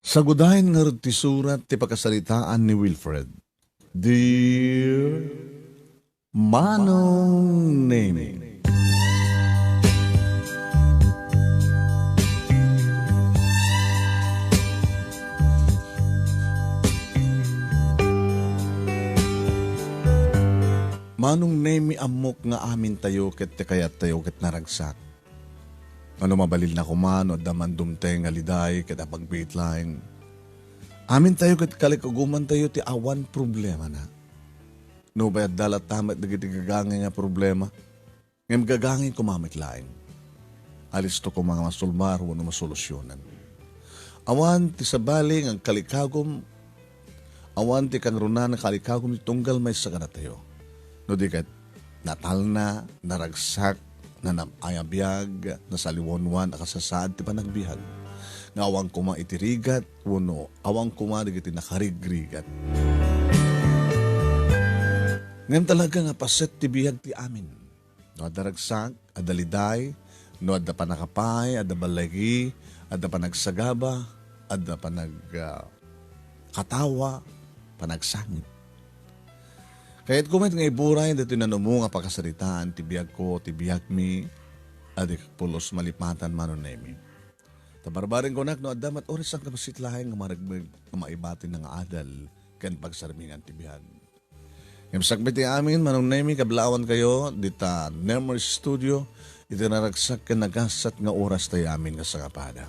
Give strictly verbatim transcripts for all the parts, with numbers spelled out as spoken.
Sagudayen ngarud ti surat ti pakasaritaan ni Wilfred. Dear Manong Nemi. Manong Nemi, ammok nga amintayo ket ti kayattayo ket naragsak. Ngano mabalin a koma no adda man dumteng nga liday ket apagbiit laeng. Amintayo ket kalikagumantayo ti awan problemana. Nupay adda latta met dagiti gagangay nga problema, ngem gagangay koma met laeng. Alisto koma nga masulbar wenno masolusionan. Awan ti sabali nga agkalikagum, awan ti kangrunaan nga kalikagum ti tunggal maysa kadatayo. No di ket, natalna, naragsak, nanam-ay a biag, nasaliwanwan a kasasaad ti panagbiag. Nga awan koma iti rigat, wenno awan koma dagiti nakarigrigat. Ngem talaga nga paset ti biag ti amin. No adda ragsak, adda liday, no adda pannakapaay, adda balligi, adda panagsagaba, adda panag, ah, katawa, panagsangit. Kayatko met nga iburay daytoy nanumo nga pakasaritaan ti biagko, ti biagmi, a di pulos malipatan, Manong Nemi. Ta barbareng kunak no adda met uray sangkam a sitlaeng nga maragmeg nga maibatin nga adal ken pagsarmingan ti biag. Ngem sakbay ti amin, Manong Nemi, kablawan kayo dita Nemer Studio, iti naragsak ken nagasat nga oras tayo amin nga sangapada.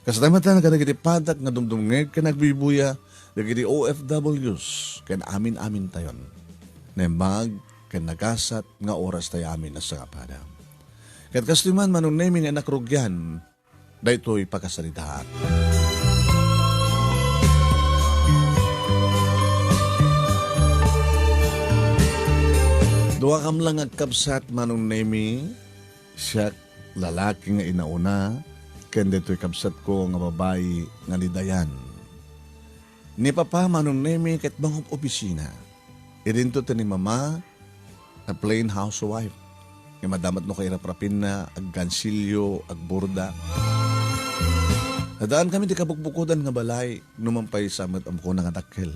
Kasta met kadagiti padak nga dumdumngeg ken agbuybuya, dagiti O F Ws, ken amin-amintayon. Naimbag ken nagasat nga oras tayo amin nga sangapada. Ket kastoy man, Manong Nemi, nga innak rugian, daytoy pakasaritaan. Dua kam lang agkabsat, Manong Nemi, siak lalaki nga inauna, ken daytoy kabsatko nga babai nga ni Dayan. Ni Papa, Manong Nemi, ket mangob-obisina. Idinto ti ni Mama, a plain housewife. Nga madama met no kairaprapinna, aggansilyo, agburda. Nadaan kami ti kabukbukodan nga balay, numan pay sa met amko nga dakkel.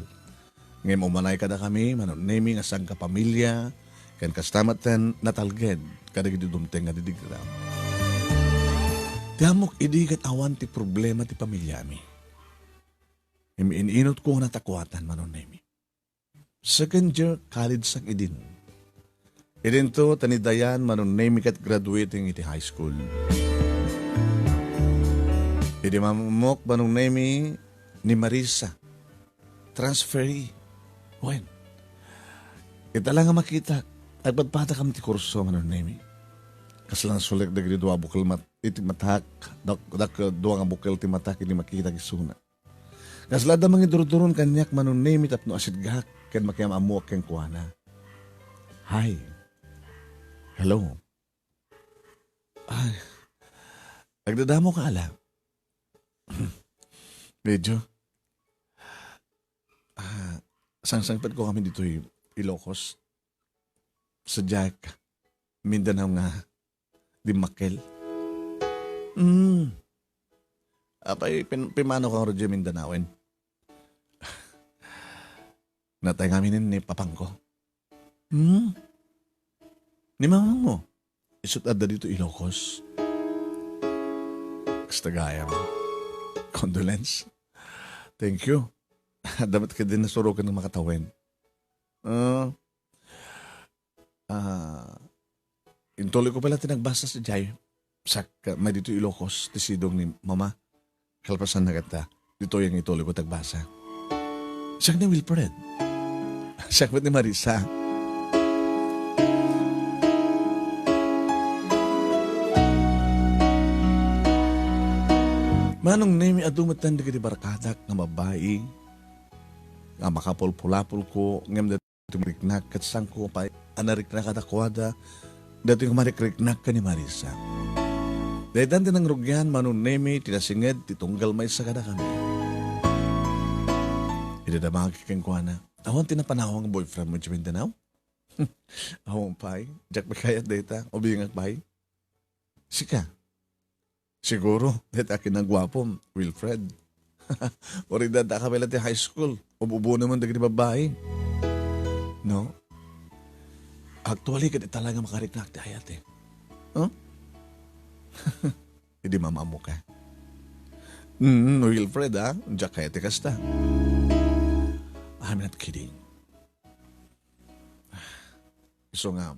Ngem umanay kadakami, Manong Nemi, nga sangkapamilya, ken kasta met ten natalged kadagiti dumteng nga didigra. Ti ammok idi ket awan ti problema ti pamilyami. Im-in-inutko nga natakuatan, Manong Nemi. Second year college sak idin. Idinto, ta ni Dayan, Manong Nemi, ket graduating iti high school. Idi mammok, Manong Nemi, ni Marisa, transferee. Wen, ita la nga makita, agpadpadakam ti kurso, Manong Nemi. Kasla nasulik dagiti dua bukel mat-, iti matak, dak-, dak-, dua nga bukel ti matak idi makita isuna. Kasla adda mangidurduron kaniak, Manong Nemi, tapno asitgak ken makiam-ammoak kenkuana. Hi. Hello. Ay. Agdadamo ka, ala? Medyo. Ah, sangsangpet ko kami ditoy Ilocos. Sadiak Mindanao nga dimmakkel. Mm. Apay, pin-, pimano ka nga radyo Mindanaoen? Natay ngamin ni papangko. Hmm? Ni mamang mo? Isut adda dito Ilocos. Kasta gayam. Condolence. Thank you. Dapat ka din nasurukan ng makatawen. Ah, ah, intuloy ko pala tinagbasa sa Jai. Sak, ah, may dito Ilocos, ti sidong ni Mama. Kalpasan na kata. Dito yung ituloy ko tagbasa. Siak ni Wilfred. Siak ni Marisa. Manong Nemi, adu met tan dagiti barkadak nga babai nga makapulpulapol ko, ngem ti mariknak, ket sangko pay a nariknak kadakuada, daytoy nga marikriknak ken ni Marisa. Daytan ti nangrugian, Manong Nemi, ti nasinged ti tunggal maysa kadakami. Idi damagek kenkuana, awan ti napanawang boyfriend mo iti Mindanao? Awan pay, diak pay kayat dayta, ubingak pay. Sika? Siguro, dayta kinagwapom, Wilfred. Uray adda kami la ti high school. Ub-ubonem dagiti babbai. No? Actually, ket ita la nga makariknak ti ayat, eh. Huh? Idi mamamuka. Mm, Wilfred, ah. Diak kayat ti kasta. I'm not kidding. Isu nga,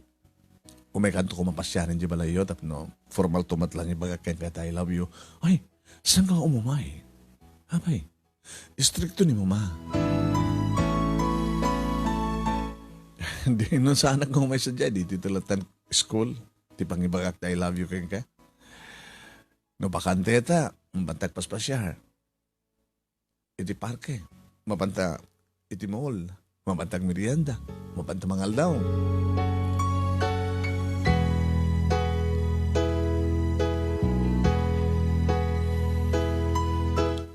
umaykanto koma pasiaren di balayyo tapno formal to met lang ibagak kenka ti I love you. Ay, saan ka umumay? Apay, istrikto ni mama. Di, no saanak nga umay sadiay, di ti tulatan school, ti pangibagak ti I love you kenka. No bakante ta, mabantag paspasiar. Iti parke, mabanta iti mall, mabantag merienda, mabanta mangaldaw.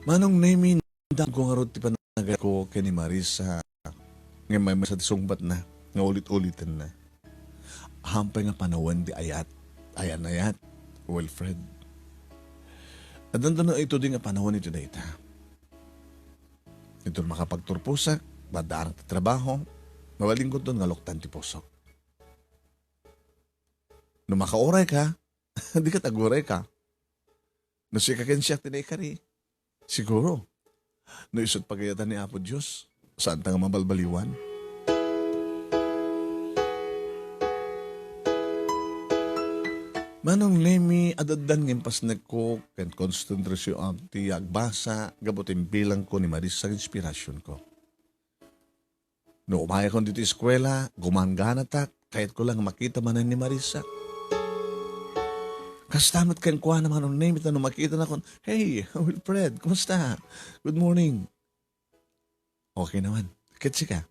Manong Nemi, damgo ngarud ti panagayatko ken ni Marisa. Ngem maymaysa ti sungbatna nga ulit-ulitenna. Ahampay nga panawen ti ayat, ayan-ayat, Wilfred. Addanto no itudi nga panawen iti dayta. Inton makapagturposak, maddaanak ti trabaho, mabalinkonton nga luktan ti pusok. No makauray ka, di ket aguray ka. No sika ken siak ti naikari, siguro, no isut pagayatan ni Apo Dios, saanta nga mabalbaliwan. Manong Nemi, adaddan nga impasnekko ken konsentrasyon ti agbasa gapu ti imbilangko ni Marisa nga inspirasyonko. No umayakon ditoy eskuela, gumangganatak, kayatko lang makita manen ni Marisa. Kasta met kenkuana, Manong Nemi, ta no makitanakon, "Hey, Wilfred, kumusta? Good morning." Okay naman. Ket sika?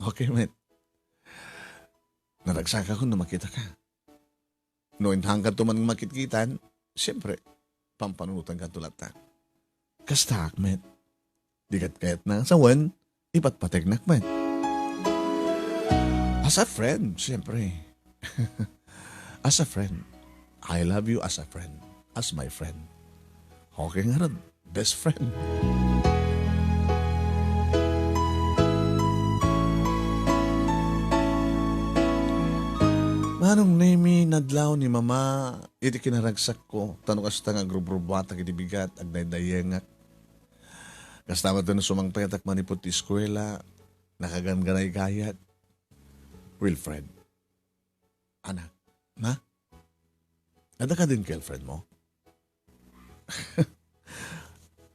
Okay met. Naragsakakon no makitaka. No intankanto man makitkitan, siyempre, pampanunotankanto latta. Kastaak met. Di ket kayatna nga sawen, ipatpategnak met. As a friend, siyempre. As a friend. I love you as a friend. As my friend. Okay ngarud, best friend. Manong Nemi, nadlaw ni Mama iti kinaragsakko, ta no kasta nga agrubrubuatak iti bigat, agdaydayengak. Kasta met no sumangpetak manipud ti eskuela, nakagangganay gayat. Wilfred. Anak, na? Adda kadin girlfriend mo?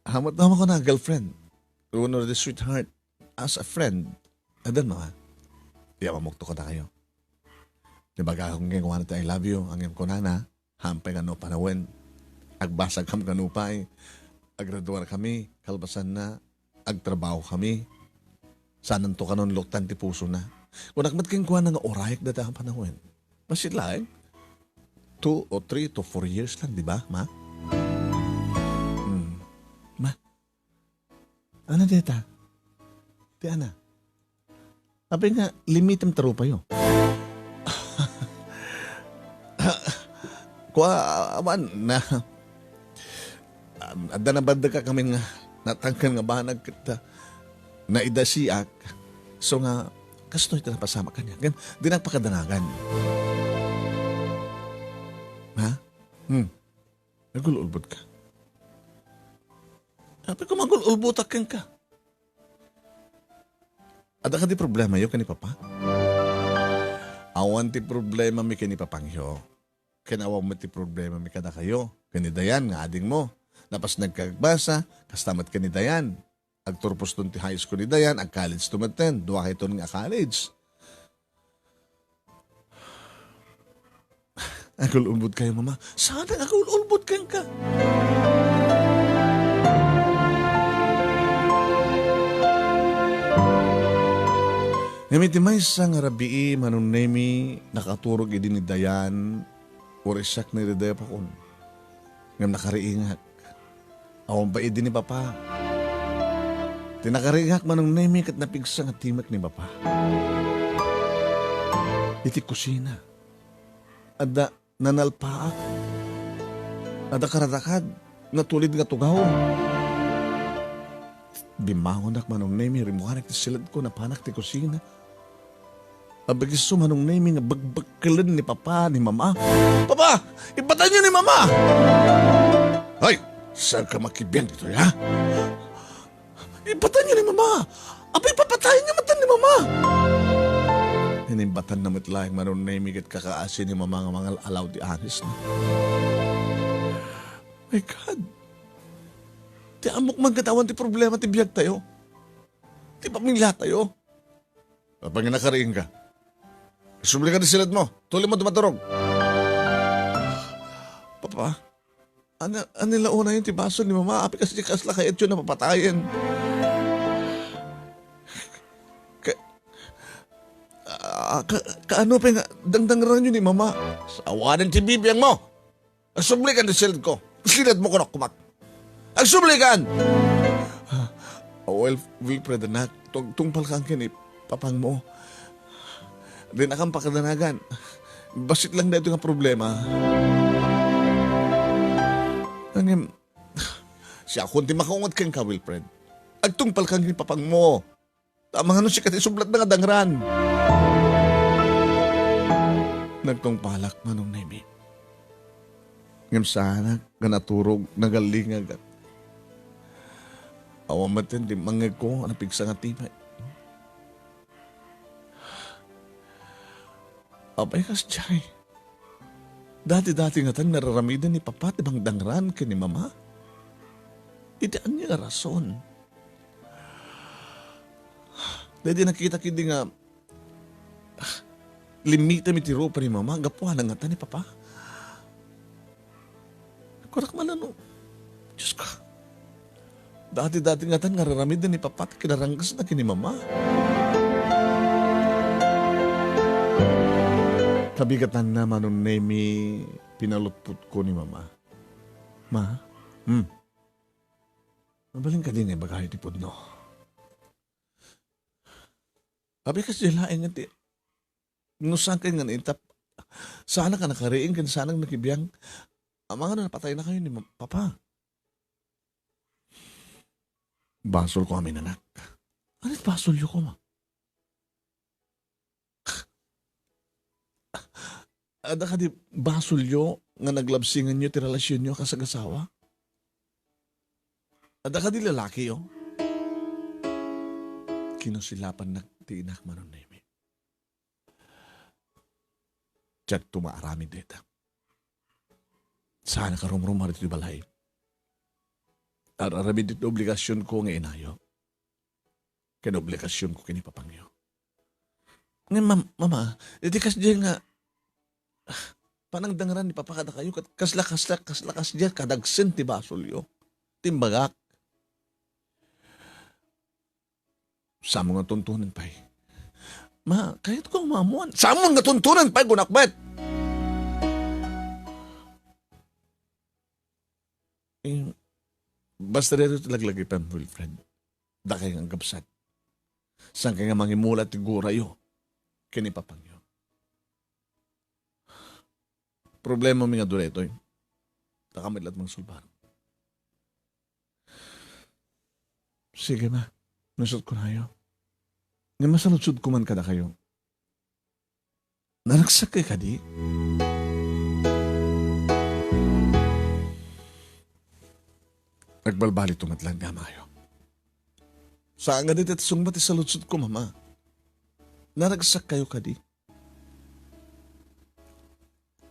Hamat naman ko na girlfriend. Uno di sweetheart. As a friend. Addan mo, ha? Iya, mamukto ka na kayo. Di ba, gagawin kayo, "I love you." Ang iyong kunana, hampay nga no panawen. Agbasag kam kano pay. Aggraduar kami, kalpasan na, agtrabaho kami. Sananto kanon luktan ti puso na. Kunak met kenkuana nga urayak data a panawen. Bassit laeng. Two o three to four years lang, di ba, ma? Hmm. Ma, ano deta? Ti ana? Apay nga, limitem ta rupayo. Kua, awan, na, adda na banda ka kami nga natangken nga banag ket, ah, naidasiak. So nga, kastoy ti napasamak kaniak. Ngem, di nagpakadanagan. Ha? Hmm. Nagul-ulbod ka. Apay ko magul-ulbotak kenka. Adda kadi problemayo ken ni Papa? Awan ti problemami ken ni Papangyo. Ken awan met ti problemami kadakayo. Ken ni Dayan nga adingmo. Napasnekka agbasa, kasta met ken ni Dayan. Agturpos ton ti high school ni Dayan, ag-college to metten. Dua kayton nga college. Agul-ulbod kayo, Mama. Saan nga agul-ulbod kenka? Ngem iti maysa nga rabii, Manong Nemi, nakaturog idi ni Dayan, uray siak ni Rida Pacon. Ngem nakariingak. Awan pay idi ni Papa. Ti nakariingak, Manong Nemi, ket napigsa nga timek ni Papa. Iti kusina, adda nanalpaak. Adda karadakad, natulid nga tugaw. Bimmangonak, Manong Nemi, rimmuanak ti siledko, napanak ti kusina. Abegiso, Manong Nemi, nga begbekelen ni Papa ni Mama. "Papa, ipatayyo ni Mama!" "Ay, saanka makibiang ditoy, ha? Ipatayyo ni Mama! Apay, papatayenyo met ni Mama!" Inimbatanna met laeng, Manong Nemi, ket kakaasi ni Mama nga mangal-alaw ti anisna. My God! Ti ammok man ket awan ti problema ti biagtayo, ti pamiliatayo. Apay nga nakariingka? Sublikan ti siledmo. Tulem maturog. "Papa, ano, ano la unayen ti basol ni Mama? Apay, kas-, kasla kayatyo a papatayen? Ka-, ah, ka-, kaano pay nga dangdangranyo ni Mama?" "Awanen ti bibiangmo! Agsublikan ti siledko. Siledmo, kunak, kumak. Agsublikan!" "Ah, well, Wilfred, anak, tug-, tungpalkan ken ni papangmo. Dinakam pakadanagan. Bassit lang daytoy nga problema." Ngem, siakon ti makaunget kenka, Wilfred. Agtungpalkan ken ni papangmo. Ta mangano sika ti sublatna nga dangran? Nagtungpalak, Manong Nemi. Ngem saanak nga naturog, nagallingag. Awan met ti mangngegko a napigsa nga timek. Apay, kasdiay. Dati-dati ngatan nga raramiden ni Papa ti mangdangran ken ni Mama. Iti ania nga rason? Daydi nakitak idi nga, ah, limmitem iti rupa ni Mama, gapuana ngatan ni Papa. Kunak man no, Diosko, dati-dati ngatan nga raramiden ni Papa ti kinaranggasna ken ni Mama. Kabigatanna, Manong Nemi, pinalutpotko ni Mama. Ma? Hmm. Mabalin kadi nga ibagayo ti pudno? Apay, kasdiay laeng nga ti, no saan kay nga naitap, saanak a nakariing ken saanak nakibiang, amangan no napataynakayo ni ma-, Papa. Basolko amin, anak. Ania ti basolyo koma? Adda kadi basolyo nga naglabsinganyo ti relasionyo kas agasawa? Adda kadi lalakiyo? Kinasilapannak ti inak, Manong Nemi. Diakto maaramid dayta. Saanak a rumruma ditoy balay. Ar-aramid iti obligasionko nga inayo ken obligasionko ken ni papangyo. Ngem, mam-, Mama, iti kasdiay nga, ah, panangdangran ni Papa kadakayo, ket kasla, kasla, kasla, kasdiay kadagsen ti basolyo. Ti imbagak. Saanmo nga tuntunen pay. Ma, kayatko nga maammoan. Saanmo nga tuntunen pay, kunak met. Eh, basta daytoy ti laglagipem, Wilfred. Dakay nga agkabsat. Saan kay nga mangimula ti gurayo ken ni papangyo? Problemami nga adu daytoy. Dakami laeng mangsulbar. Sige, ma. Nasutko nayo. Nga masaludsodko man kadakayo. Naragsak kay kadi? Agbalbaliw met laeng ti amayo. Saan nga dita ti sungbat ti saludsodko, Mama. Naragsak kayo kadi?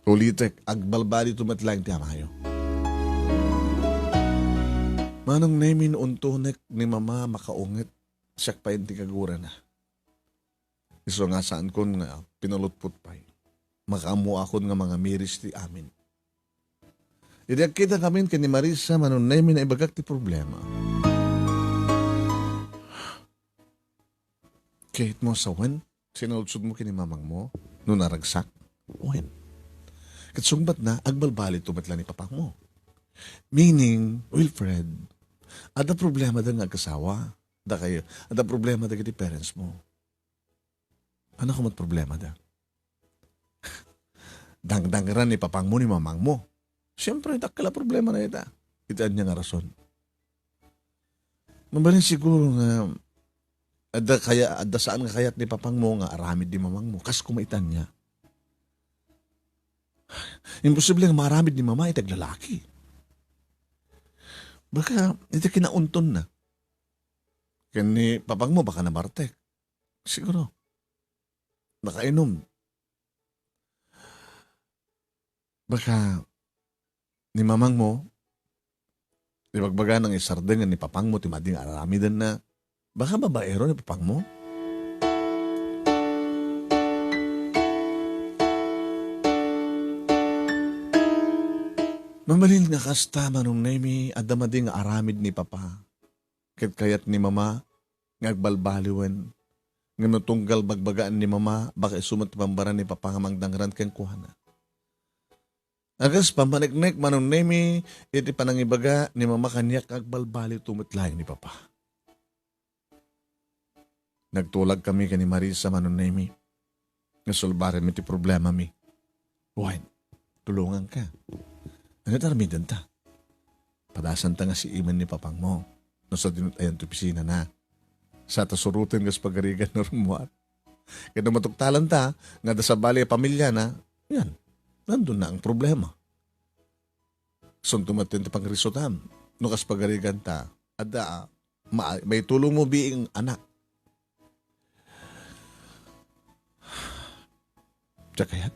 Ulitek, agbalbaliw met laeng ti amayo. Manong Nemi, no untonek ni Mama makaunget, siak pay ti kagurana. Isu nga saankon nga pinalutpot pay. Makaammoakon nga mangamiris ti amin. Idi agkitakamin ken ni Marisa, Manong Nemi, naibagak ti problema. Kayatmo a sawen? Sinaludsodmo ken ni mamangmo no naragsak? Wen. Ket sungbatna, agbalbaliw met laeng ni papangmo. Meaning, Wilfred, adda problemada nga agkasawa. Dakayo, adda problema dagiti parents mo. Ania koma ti problemada? Dangdangran ni papangmo ni mamangmo. Siempre, dakkel a problema dayta. Iti ania nga rason? Mabalin siguro nga adda kaya, adda saan nga kayat ni papangmo nga aramid ni mamangmo. Kas kuma itanya. Imposible nga maaramid ni mama iti aglalaki. Baka iti kinaunton na. Ken ni papangmo, baka nabartek. Siguro. Nakainom. Baka ni mamangmo, ibagbagana nga isardeng ni papangmo ti madi nga aramidenna. Baka babaero ni papangmo? Mabalin nga kasta, Manong Nemi, adda madi nga aramid ni papa. Ket kayat ni mama nga agbalbaliwen. Ngem no tunggal bagbagaan ni mama, baka isu met ti pambara ni papa nga mangdangran kenkuana. Agas pammaneknek, Manong Nemi, iti panangibaga ni mama kaniak nga agbalbaliwto met laeng ni papa. Nagtulagkami ken ni Marisa, Manong Nemi, nga solbarenmi ti problemami. Wen, tulonganka. Ania ti aramidenta? Padasanta nga siimen ni papangmo no sadino ti ayan ti opisinana. Sa ta suroten kas pagarigan no rummuar. Ket no matuktalanta nga adda sabali a pamiliana, yan, nandun na ang problema. Sunto met ti pangrisutam. No kas pagariganta, adda, ma-, maitulongmo biing anak. Diak kayat?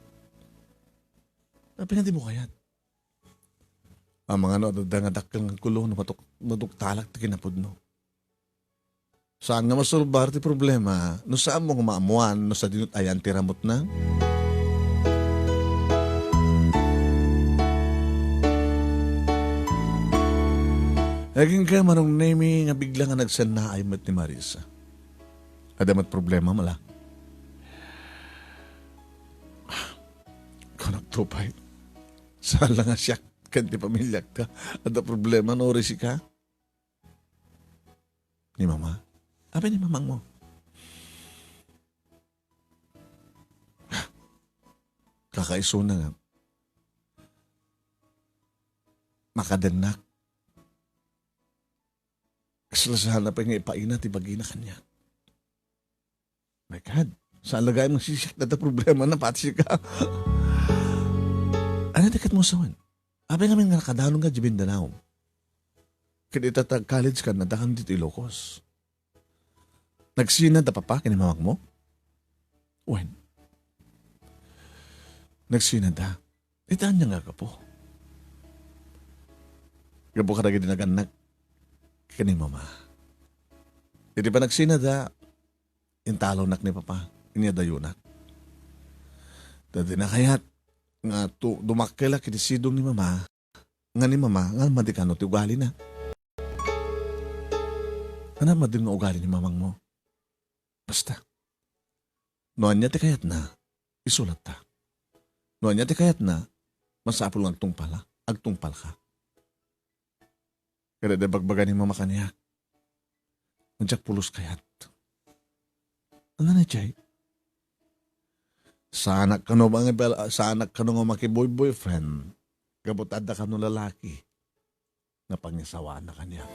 Apay nga dimo kayat? Amangan no adda nga dakkel nga agkulo no matuk-, matuktalak ti kinapudno. Saan nga masolbar ti problema no saanmo nga maammuan no sadino ti ayan ti ramutna? Agingga, Manong Nemi, nga bigla nga nagsennaay met ni Marisa. Adda met problema, mala? Kunakto pay. Saan la nga siak ken ti pamiliak ta adda problema no uray sika? Ni mama? Apay ni mamangmo? Kakaisuna nga makadennak. Kasla sana pay nga ipaina ti bagina kaniak. My God, saan la gayam nga sisiak dayta problema na pati sika. Ania ti kayatmo sawen? Apay ngamin nga nakadanon ka diay Mindanao? Ket ita ta college ka, nadakam ditoy Ilocos. Nagsinada papa ken ni mamangmo? Wen. Nagsinada. Ita ania nga gapu? Gapu kadagiti nagannak ken ni mama. Iti panagsinada, intalonnak ni papa, inyadayonak. Ta dina kayat nga tu-, dumakkelak iti sidong ni mama, nga ni mama, nga madi kano ti ugalina. Ania madin nga ugali ni mamangmo? Basta, no ania ti kayatna, isulatta. No ania ti kayatna, masapul nga agtungpala, agtungpalka. Kada da bagbaga ni mama kaniak, nga diak pulos kayat. Ania na jay? Saanak kano nga bel-, saanak kano nga makiboy-boyfriend, gapu ta adda kano lalaki nga pangisawaanna kaniak.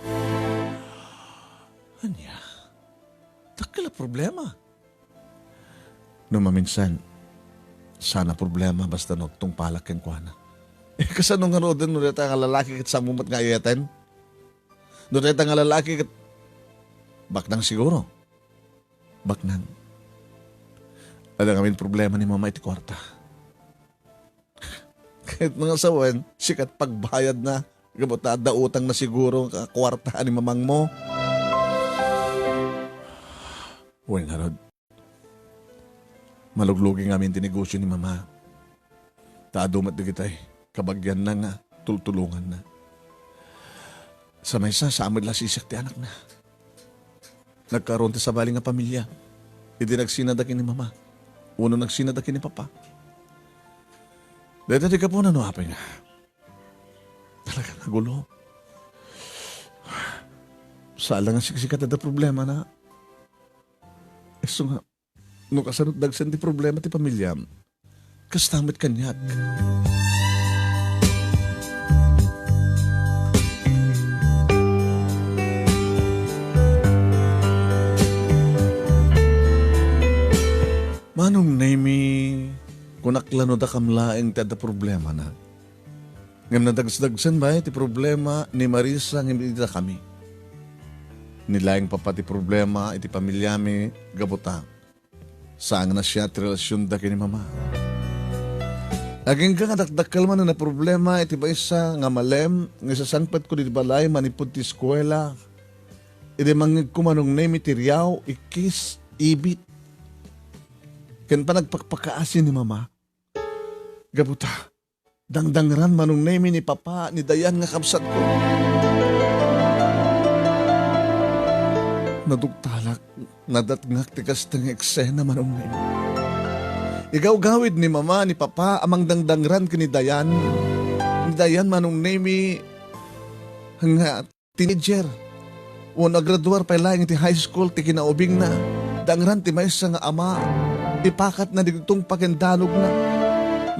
Ania? Dakkel a problema. No maminsan, saan a problema basta no agtungpalak kenkuana. Eh, kasano ngaruden no dayta nga lalaki ket saanmo met nga ay-ayaten? No dayta nga lalaki ket baknang siguro. Baknang. Adda ngamin problema ni mama iti kuarta. Ket nga sawen, sika ti pagbayadna, gapu ta adda utangna siguro nga kuarta ni mamangmo. Wen ngarud, maluglugi ngamin ti negosio ni mama. Ta adu met dagiti kabagianna nga tultulonganna. Sa maysa, saan met la sisiak ti anakna. Nagkaroon ti sabali nga pamilia. Idi nagsinada ken ni mama. Wenno nagsinada ken ni papa. Dayta ti gapuna no apay nga talaga nga gulo. Saan la nga siksika ti adda problemana. Isu nga, no kasano dagsen ti problema ti pamiliam, kasta met kaniak. Manong Nemi, kunak la no dakam laeng ti adda problemana. Ngem nadagsdagsen bay ti problema ni Marisa ngem iti dakami. Ni laeng papa ti problema iti pamiliami gapu ta saanna siak ti relasionda ken ni mama. Agingga nga dakdakkel man a problema iti maysa nga malem nga isasangpetko iti balay manipud ti eskuela. Idi mangngegko, Manong Nemi, ti riaw, ikkis, ibit, ken panagpakpakaasi ni mama. Gapu ta, dangdangran, Manong Nemi, ni papa ni Dayan nga kabsatko. Naduktalak, nadatngak ti kasta nga eksena, Manong Nemi. Igawgawid ni mama ni papa a mangdangdangran ken ni Dayan. Ni Dayan, Manong Nemi, nga teenager. Wenno agraduar pay laeng iti high school ti kinaubingna. Dangran ti maysa nga ama, ipakatna digdi tungpa ken danogna.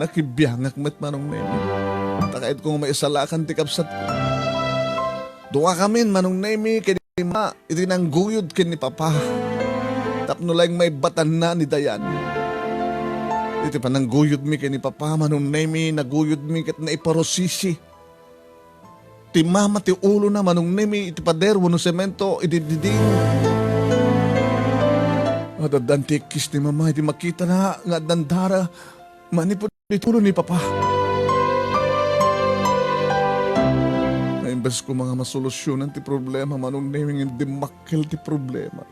Nakibiangak met, Manong Nemi. Ta kayatko nga maisalakan ti kabsatko. Duakamin, Manong Nemi, ken ni ma, iti nangguyod ken ni papa. Tapno laeng maibatanna ni Dayan. Iti panangguyodmi ken ni papa, Manong Nemi, naguyodmi ket naiparusisi ti mama ti ulona, Manong Nemi, iti pader wenno semento, idi diding. Addan ti ikkis ni mama, idi makitana nga addan dara manipud iti ulo ni papa. Nga imbes koma nga masolusionan ti problema, Manong Nemi, ngem dimmakkel ti problema.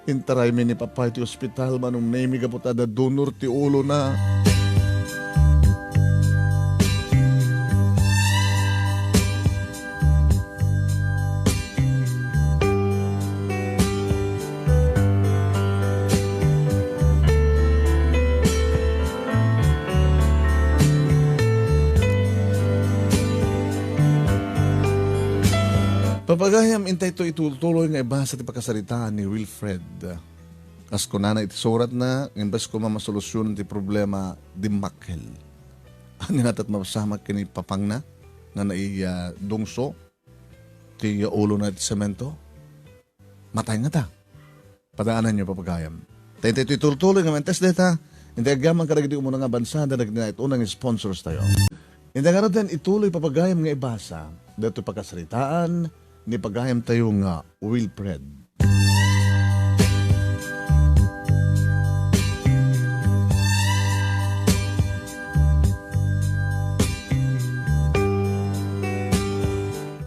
Intaraymi ni papa iti ospital, Manong Nemi, gapu ta adda donor ti ulona. Papagayam, intay to itultuloy nga ibasa ti pakasaritaan ni Wilfred. Kas kunana iti suratna, nga imbes koma masolusionan ti problema, dimmakkel. Ania ngata ti mapasamak ken ni papangna nga nai-, ah, dungso ti ulona iti semento? Matay ngata. Padaananyo, papagayam. Ta intay to itultuloy nga maiintes dayta, intay agyaman kadagiti umuna nga bansa, dagiti naituna nga sponsors tayo. Intay ngaruden ituloy, papagayam, nga ibasa daytoy pakasaritaan ni pagayam tayo nga Wilfred.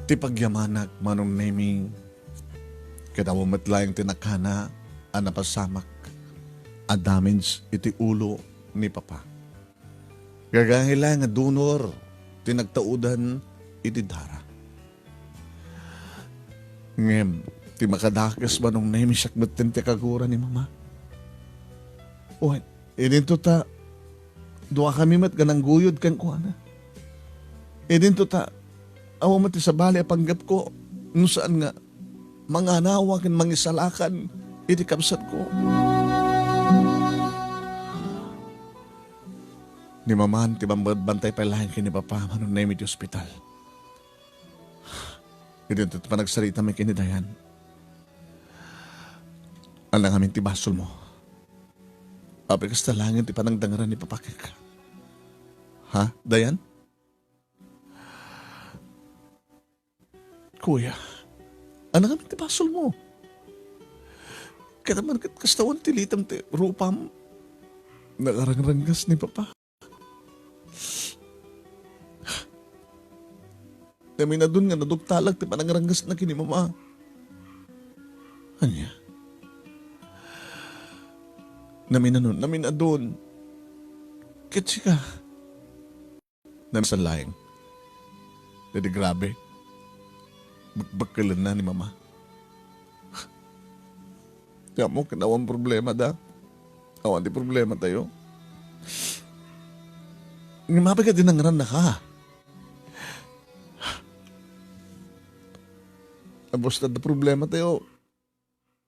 Ti pagyamanak, Manong Nemi, ket awan met laeng ti nakana a napasamak a damage iti ulo ni Papa. Gagangay laeng nga donor ti nagtaudan iti dara. Ngem, ti makadakes, Manong Nemi, siak metten ti kagura ni Mama. Wen, idinto ta, duakami met nga nangguyod kenkuana. Idinto ta, awan met ti sabali a panggepko, no saan nga manganawa ken mangisalakan iti kabsatko. Ni Maman ti bambantay pay laeng ken ni Papa, Manong Nemi, iti ospital. Idinto ti panagsarita mi ken ni Dayan. Ania ngamin ti basolmo? Apay kasta laeng ti panangdangran ni Papa kenka? Ha, Dayan? Kuya, ania ngamin ti basolmo? Ket amangan ket kasta awan ti litem ti rupam. Nakarangrangas ni Papa. Naminadun nga naduktalak ti panangranggasna ken ni Mama. Ania? Naminadun, naminadun. Ket sika? Naminsan laeng. Dadi grabe. Bakbakkelenna ni Mama. Ti ammo ket awan problemada. Awan ti problematayo. Ngem apay ket dinangrannaka? Basta adda problematayo.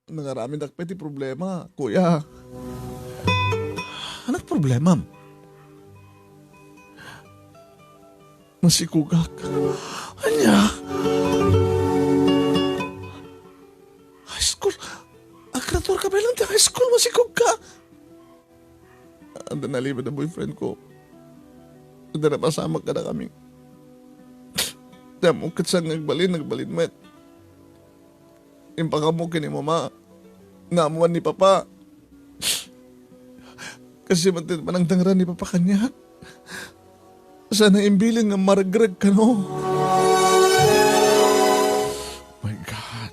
Nangaramidak pay ti problema, kuya. Ania ti problemam? Masikogak. Ania? High school? Agraduar ka pay laeng ti high school, masikog ka? adda naliped a boyfriend ko. Adda napasamak kadakami. Ti ammok ket saan nga agbalin, nagbalin met. Impakaammo ken ni Mama nga ammoan ni Papa. Kastoy met ti panangdangran ni Papa kaniak. Saan a imbilin nga maregreg kano. My God.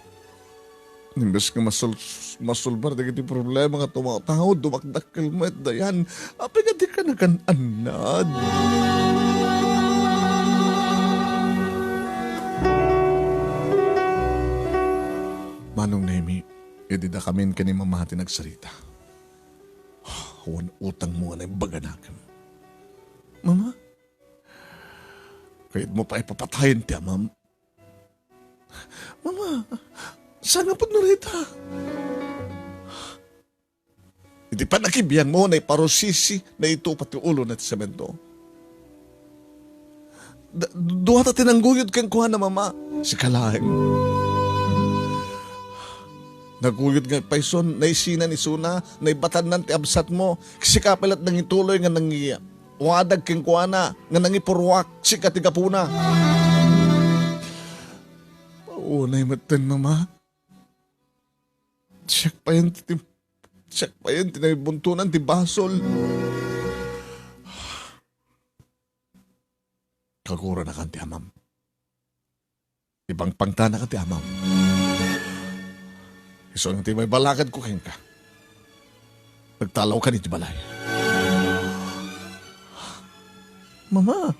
Imbes nga masul-, masulbar dagiti problema nga tumataud, dumakdakkel met, Dayan. Apay nga dika nagan-annad? Manong Nemi, idi dakamin ken ni Mama ti nagsarita. Awan utangmo nga naimbaganakem. Mama, kayatmo pay papatayen ti amam? Mama, saan nga pudno dayta? Iti pannakibiyangmo, naiparusisi, naitupa ti ulona iti semento. Da-, duata ti nangguyod kenkuana, Mama. Sika laeng. Naguyod nga payson, naisinan isuna, naibatannan ti absatmo. Sika pay la't nangituloy nga nangiwadag kenkuana, nga nangipurruak, sika ti gapuna. Paunay metten, Mama. Siak payen ti, siak payen ti nabuntonan ti basol. Kaguranakan ti amam. Ipangpangtanaka ti amam. Isu nga ti maibalakadko kenka. Nagtalawkan iti balay. Mama,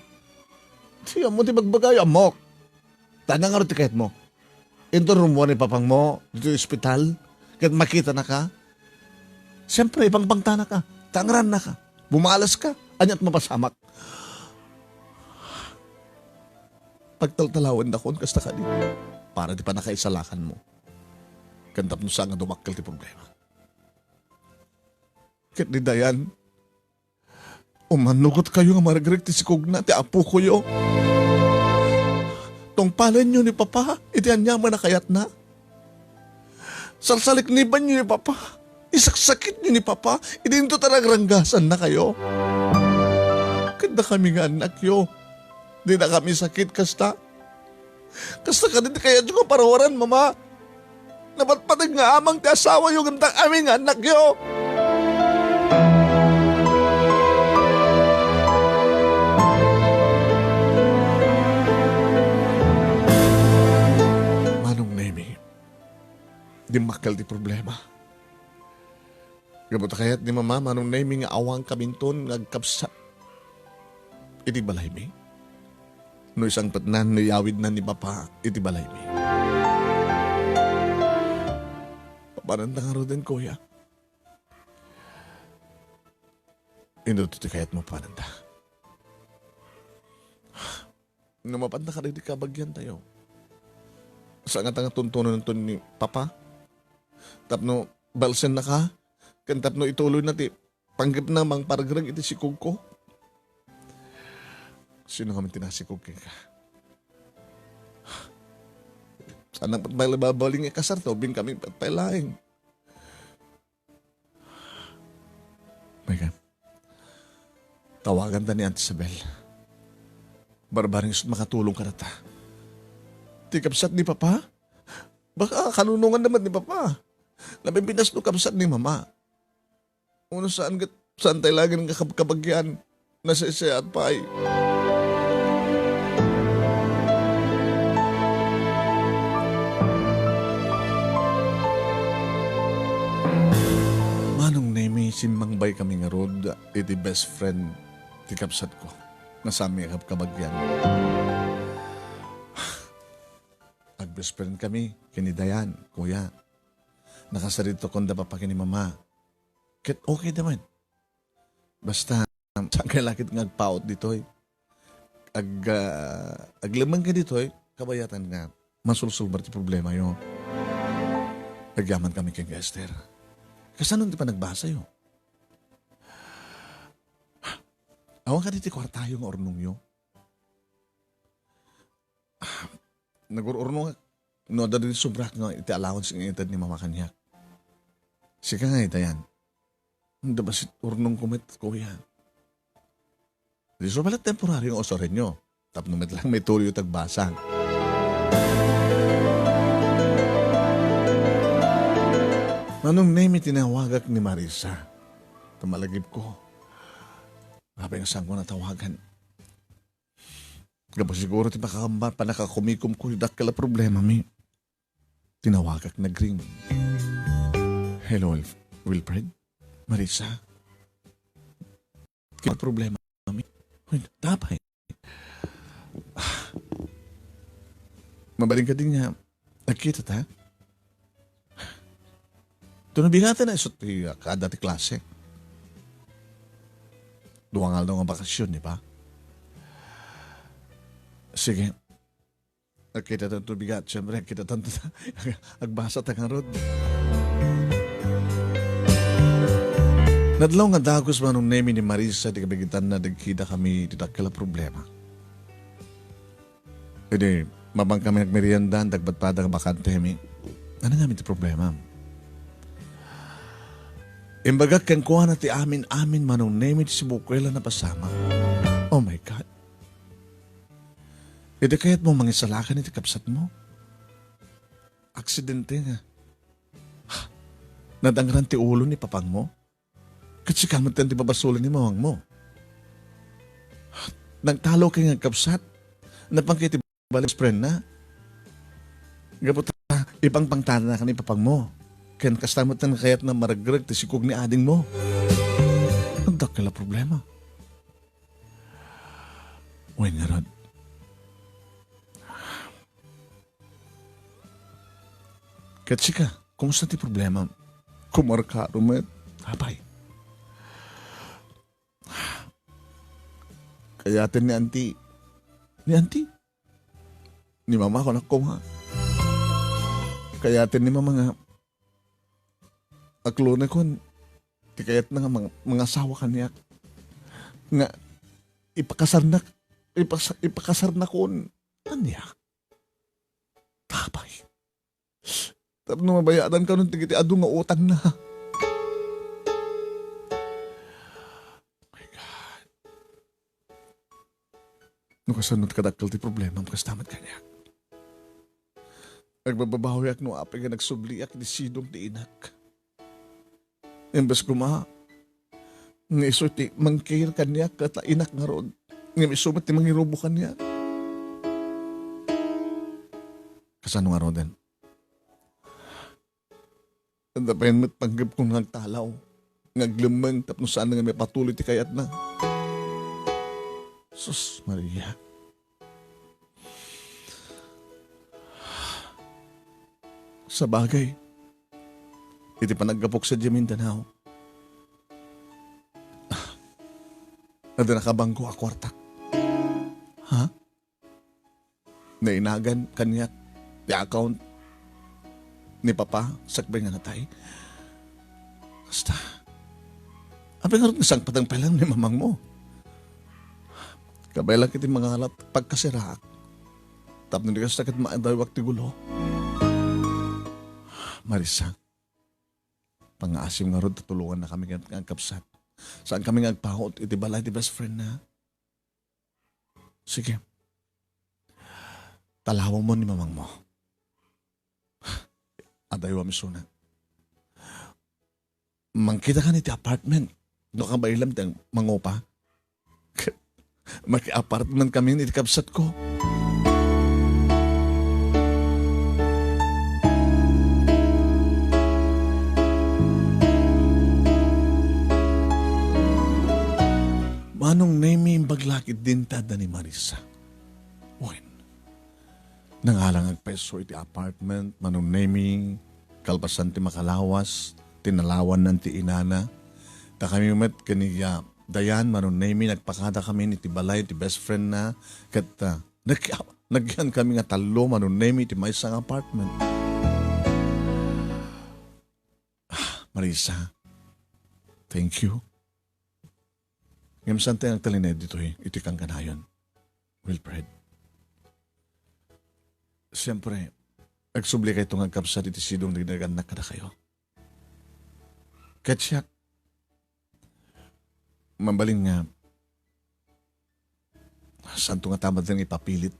ti ammo ti bagbagay, ammok. Tana nga ti kayatmo. Inton rummuar ni papangmo ditoy ospital, ket makitanaka, siempre, ipangpangtanaka, tangrannaka, bumalaska, ania't mapasamak. Pagtaltalawendakon kasta kadi, para ti pannakaisalakanmo. Ken tapno saan nga dumakkel ti problema. Ket ni Dayan, umannugotkayo nga maregreg ti sikogna ti apokoyo. Tungpalenyo ni Papa iti aniaman a kayatna. Salsaliknibanyo ni Papa. Isaksakityo ni Papa idi inton ta nagranggazannakayo. Ket dakami nga annakyo, dinakami sakit kasta. Kasta kadi ti kayatyo nga parawaran, Mama. Napatpateg nga amang ti asawayo ngem dakami nga annakyo. Manong Nemi, dimmakkel ti problema. Gapu ta kayat ni Mama, Manong Nemi, nga awankaminton nga agkabsat iti balaymi. No isangpetnan, no iyawidnan ni Papa iti balaymi. Papananta ngaruden, kuya. Intoto ti kayatmo, papananta. No mapanta kadagiti kabagiantayo, saan nga tuntunonto ni Papa tapno balsennaka, ken tapno ituloyna ti panggepna mangparegreg iti sikogko. Sino ngamin ti nasikog kenka? Saan pay la babaling ikasar ta ubbingkami pay laeng. Megan, tawaganta ni Auntie Isabel. Barbareng isu't makatulong kadata. Ti kabsat ni Papa? Baka kanunongan naman ni Papa. Napipintas no kabsat ni Mama. Uno saan ket, saan tay laeng nga kab-, kabagian. Nasaysayaat pay. Manong Nemi, simmangbay kami ngarud iti best friend ti kabsatko. Nasami a kab-, kabagian. Ag-best friend kami ken ni Dayan, kuya. Nakasaritokon da Papa ken ni Mama. Ket okay da met. Basta, saan kay lakit nga agpaut ditoy? Ag-, ah, aglemmengka ditoy, kabayatan nga masulsulbar ti problemayo. Agyaman kami ken Esther. Kasano ti panagbasayo? Awan kadi ti kuartayo nga urnongyo? Nagur-urnongak no adda dagiti sobrak nga iti allowance nga ited ni Mama kaniak. Sika nga itayan. Anda bassit urnongko met, kuya. Diay isu pay la temporario nga usurenyo. Tapno met lang maituloyyo ti agbasa. Manong Nemi, tinawagak ni Marisa. Ta malagipko. Apay nga saanko natawagan? Gapu siguro ti makaammo, pannakakumikomko iti dakkel a problemami. Tinawagak, nagring. Hello, Wilf-, Wilfred? Marisa? Kima ti problemami? Uy, apay? Mabalin kadi nga agkitata? Adu no bigaten a isu ti, ah, kada ti klase. Dua nga aldaw nga bakasyon, di ba? Sige. Agkitatanto bigat, siyempre, agkitatanto ta. Agbasata ngarud. Nadlaw nga dagus, Manong Nemi, ni Marisa, ti kabigitanna, nagkidakami iti dakkel a problema. Idi, mapan kami nagmerienda, nagpadpada nga bakantemi. Ania ngamin ti problema? Imbagak kenkuana ti amin-amin, Manong Nemi, ti sibukel a napasamak. Oh my God. Idi kayatmo mangisalakan iti kabsatmo, aksidente nga nadangran ti ulo ni papangmo, ket sika met ti babasolen ni mamangmo. Nagtalawkay nga agkabsat, napangkay iti balay ti best friendna. Gapu ta, ipangpangtanaka ni papangmo. Ken kasta met nga kayatna maregreg ti sikog ni adingmo. Dakkel a problema. Wen ngarud. Ket sika, kumusta ti problema? Kumarkaro met. Apay? Kayaten ni Auntie. Ni Auntie? Ni Mama, kunak koma. Kayaten ni Mama nga aklonekon ti kayatna nga mang-, mangasawa kaniak. Nga ipakasarnak, ipas-, ipakasarnakon kaniak. Apay? Tapno mabayadan kanon dagiti adu nga utangna. My God. No kasano ti kadakkel ti problemam, kasta met kaniak. Agbababawiak no apay nga nagsubliak iti sidong ti inak. Imbes koma nga isu ti mangkir kaniak ket inak ngarud, ngem isu met ti mangirubo kaniak. Kasano ngaruden? Adda pay met panggepko nga agtalaw, nga aglemmeng tapno saan nga maipatuloy ti kayatna. Sus Maria. Sabagay, iti panaggapok sadiay Mindanao, adda nakabangko a kuarta. Ha? Nainagan kaniak ti account ni Papa sakbay nga natay. Kasta, apay ngarud nga sangpateng pay lang ni mamangmo? Kabay lang iti mangalap pagkasiraak. Tapno di kasta ket maadawak ti gulo. Marisa, pangngaasim ngarud ta tulongannakami ket nga agkabsat. Saankami nga agpaut iti balay ti best friendna. Sige. Talawamon ni mamangmo. Adaywam isuna. Mangkitakan iti apartment. No kabaelam ti mangupa. Maki-apartment kami iti kabsatko. Manong Nemi, imbag la ket dinta da ni Marisa. Wen, nangalang agpayso iti apartment, Manong Nemi, kalpasan ti makalawas, tinalawannan ti inana. Ta kami met ken ni Dayan, Manong Nemi, nagpakadakami iti balay ti best friendna, ket, ah, nag-, nagyan kami nga tallo, Manong Nemi, iti maysa nga apartment. Ah, Marisa, thank you. Ngem saan ti agtalinaed ditoy iti kankanayon, Wilfred? Siempre, agsublikayto nga agkabsat iti sidong dagiti nagannak kadakayo. Ket siak, Mabalin nga, saanto ngata met nga ipapilit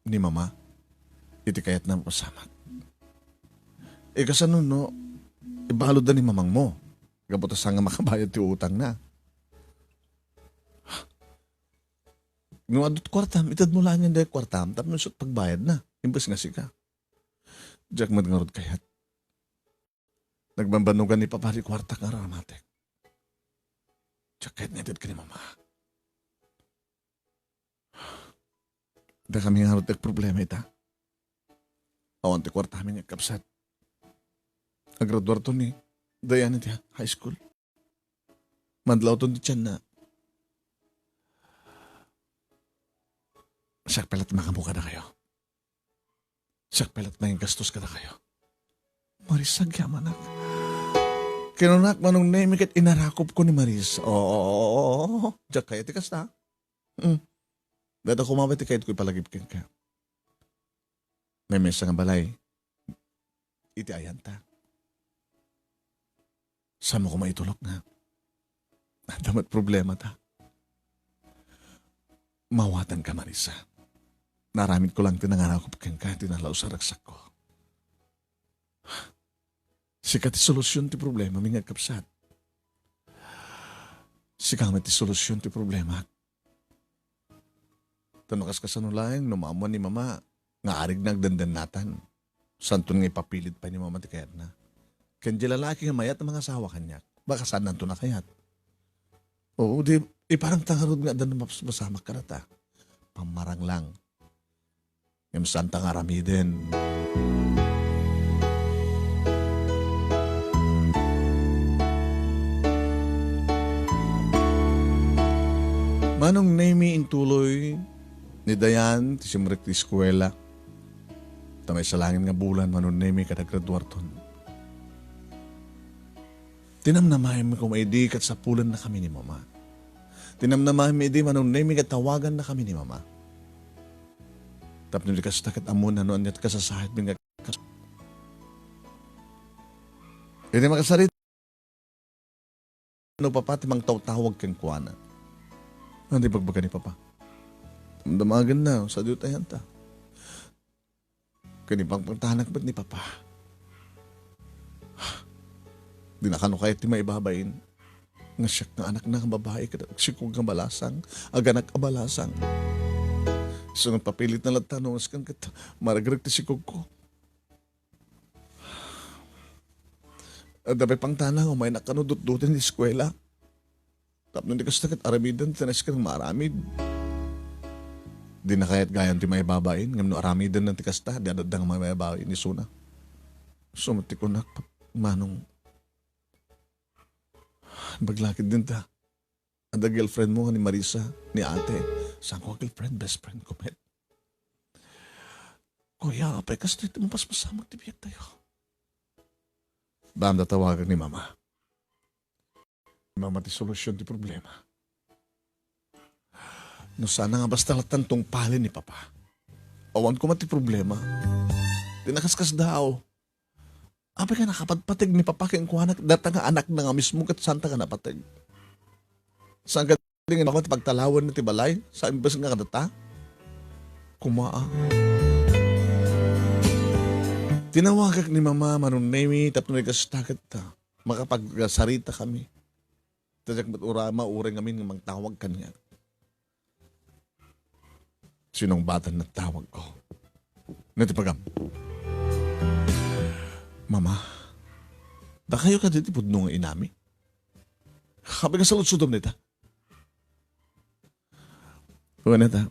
ni Mama iti kayatna a mapasamak. E, kasano no ibaludda ni mamangmo gapu ta saan nga makabayad ti utangna? No adu ti kuartam, itedmo laengen dayta kuartam tapno isu ti pagbayadna, imbes nga sika. Diak met ngarud kayat. Nagbanbannogan ni Papa ti kuarta nga aramatek. Diak kayat nga ited ken ni Mama. Dakami ngarud ti agproblema ita. Awan ti kuartami nga agkapsat. Agraduarto ni Dayan iti high school. Madlawton ti tianna. Siak pay latta mangammo kadakayo. Siak pay latta mangastos kadakayo. Marisa, agyamanak. Kinunak, Manong Nemi, ket inarakupko ni Marisa. Oo, oo, oo, oo. Diak kayat ti kasta. Mm. Dayta koma ti kayatko ipalagip kenka. May maysa nga balay iti ayanta. Saanmo koma itulokna? Adda met problemata. Maawatanka, Marisa. Naaramidko laeng ti nangarakup kenka, ti nalaus a ragsakko. Sika ti solusion ti problemami nga agkapsat. Sika met ti solusion ti problemak. Ta no kaskasano laeng no maammuan ni Mama nga arigna agdendennatan, saanton nga ipapilit pay ni Mama ti kayatna. Ken diay lalaki nga mayat a mangasawa kaniak, baka saannanto a kayat. Oo, di, iparangta ngarud nga adda no mapasamak kadata. Pammarang lang. Ngem saanta nga aramiden. Manong Nemi, intuloy ni Dayan ti simrek ti eskuela. Ta maysa laengen nga bulan, Manong Nemi, kada graduarton. Tinamnamaem koma idi ket sapulennakami ni Mama. Tinamnamaem idi, Manong Nemi, ket tawagannakami ni Mama. Tapno di kasta ket ammona no ania ti kasasaadmi nga kas-, idi makasarita no Papa ti mangtawtawag kenkuana. Ania ti ibagbaga ni Papa? Damdamagenna, sa diyo tayanta. Ken ipangpangtanak met ni Papa. Dina kano kayat ti maibabain nga siak nga anakna nga babai ket agsikog nga balasang, aganak a balasang. Isu ngan, papilitna latta no askan ket maragrek ti sikogko. Adda pay pangtana nga umaynak kano dutduten ti eskuela. Tapno di kasta ket aramiden ti naiskang maaramid. Dina kayat gayam ti maibabain, ngem no aramidenna ti kasta, di adda nga maibabain isuna. Isu met ti kunak, Manong. Ibaga la ketdin ta. Adda girlfriend mo nga ni Marisa, ni ate. Saanko a girlfriend, best friend ko met. Kuya, apay, kastoy ti mapaspasamak ti biagtayo. Banda tawagak ni Mama. Mama ti solusion ti problema. No sana nga basta lattan tungpalen ni Papa. Awan koma ti problema. Ti nakaskasdaaw. Apay nga nakapadpateg ni Papa kenkuana, data nga anakna nga mismo ket saanta nga napateg. Saan kadi nga Mama ti pagtalawenna ti balay, sa imbes nga kadata? Kumaa. Tinawagak ni Mama, Manong Nemi, tapno ikasta ket ta. Makapagsarita kami. Ta diak met ura-, mauray ngamin nga mangtawag kaniak. Sinungbatanna ti tawagko. Natipagam. Mama, dakayo kadi ti pudno nga inami? Apay nga saludsodam dayta? Wen ta.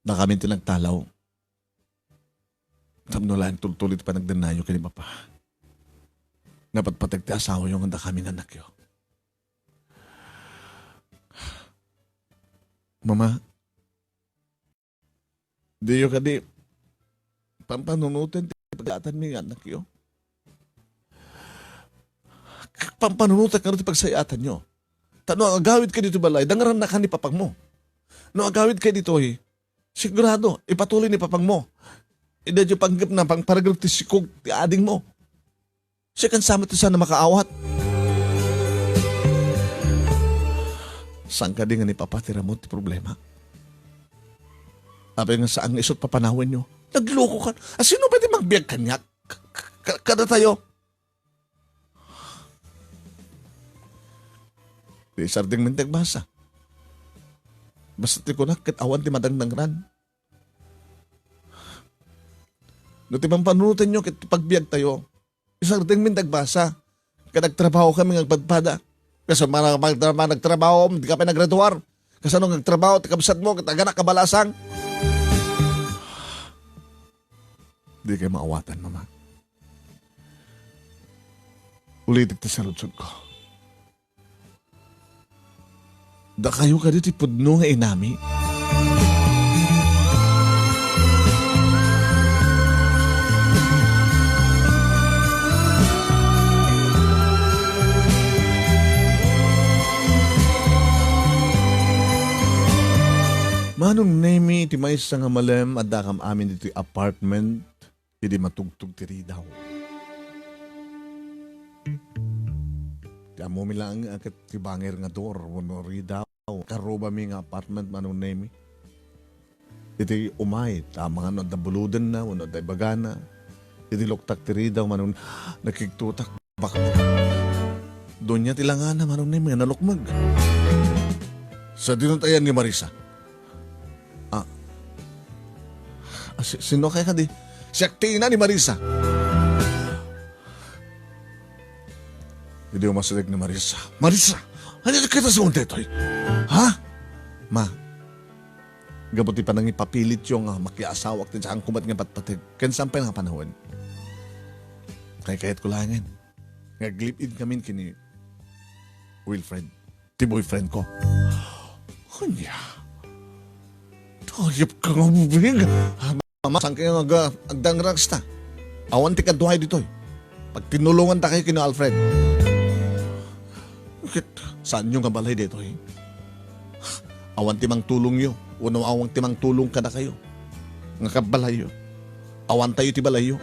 Dakami ti nagtalaw. Tapno laeng tultuloy ti panagdennayo ken ni Papa. Napatpateg ti asawayo ngem dakami nga annakyo. Mama, diyo kadi pampanunoten ti pagsayatanmi nga annakyo? Pampanunotek ngarud ti pagsayatanyo. Ta no agawidka ditoy balay, dangrannaka ni papagmo. No agawidka ditoy, sigurado, ipatuloy ni papagmo. Daydiay panggepna, pangparagrep ti sikog ti adingmo. Siak sa met ti saan a makaawat. Saan kadi nga ni Papa ti ramut ti problema? Apay nga saan nga isut' papanawenyo? Naglukokan. A, sino pay ti magbiag kaniak? K-, k-, k-, kadatayo? Di isardeng men ti agbasa. Basta ti kunak ket awan ti madangnangran. No ti pampanunotenyo ket ti pagbiagtayo, isardeng men ti agbasa. Ket agtrabaho kami nga agpadpada. Kasano man, man, man nagtrabaho, di ka pay nagraduar. Kasano nga agtrabaho ti kabsatmo ket aganak a balasang? Di kay maawatan, Mama. Ulitek ti sarudsodko. Dakayo kadi ti pudno nga inami. Manong Nemi, iti maysa nga malem, addakam amin ditoy apartment. Idi matugtog ti ridaw. Ti ammomi laeng a ket ti bangir nga door wenno ridaw. Karrubami nga apartment, Manong Nemi. Iti umay, ta amangan no adda buludenna wenno adda ibagana. Idi luktak ti ridaw, Manong, nakigtutak. Bak-, Doña ti langana, Manong Nemi, nga nalukmeg. Sadino ti ayan ni Marisa? Ah. Ah, si-, sino kaya kadi? Siak ti ina ni Marisa. Idi umasideg ni Marisa. Marisa! Ania ti kayatmo nga daytoy? Ha? Ma, gapu ti panangipapilityo nga makiaasawak ti saan ko met nga patpateg. Ken saan pay nga panawen. Kay kayatko laengen nga ag-live-in kamin ken ni Wilfred, ti boyfriend ko. Ania? Ayup ka nga ubing. Mama, saan kayo nga agdangragsta? Awan ti kaduay ditoy. Pagtinulongan ta kayo ken ni Alfred. Ket, saanyo nga balay ditoy? Awan ti mangtulongyo, wenno awan ti mangtulong kadakayo. Nga kabbalayyo. Awan tayo ti balayyo.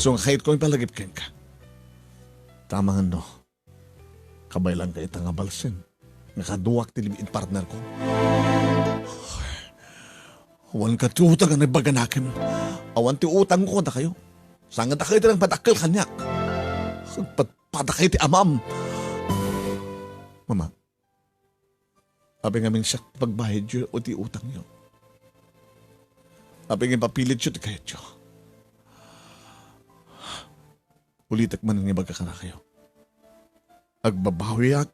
So, nga kayatko ipalagip kenka. Tama nga no. Kabaylan ka ita nga balsen. Nga kaduak ti live-in partner ko. Awan ka ti utang nga naibaganakem. Awan ti utang ko kadakayo. Saan nga dakayo ti nagpadakkel kaniak. Agpadpadakay ti amam. Mama, apay ngamin siak ti pagbayadyo o ti utangyo? Apay nga ipapilityo ti kayatyo? Ulitek man nga ibaga kadakayo. Agbabawiak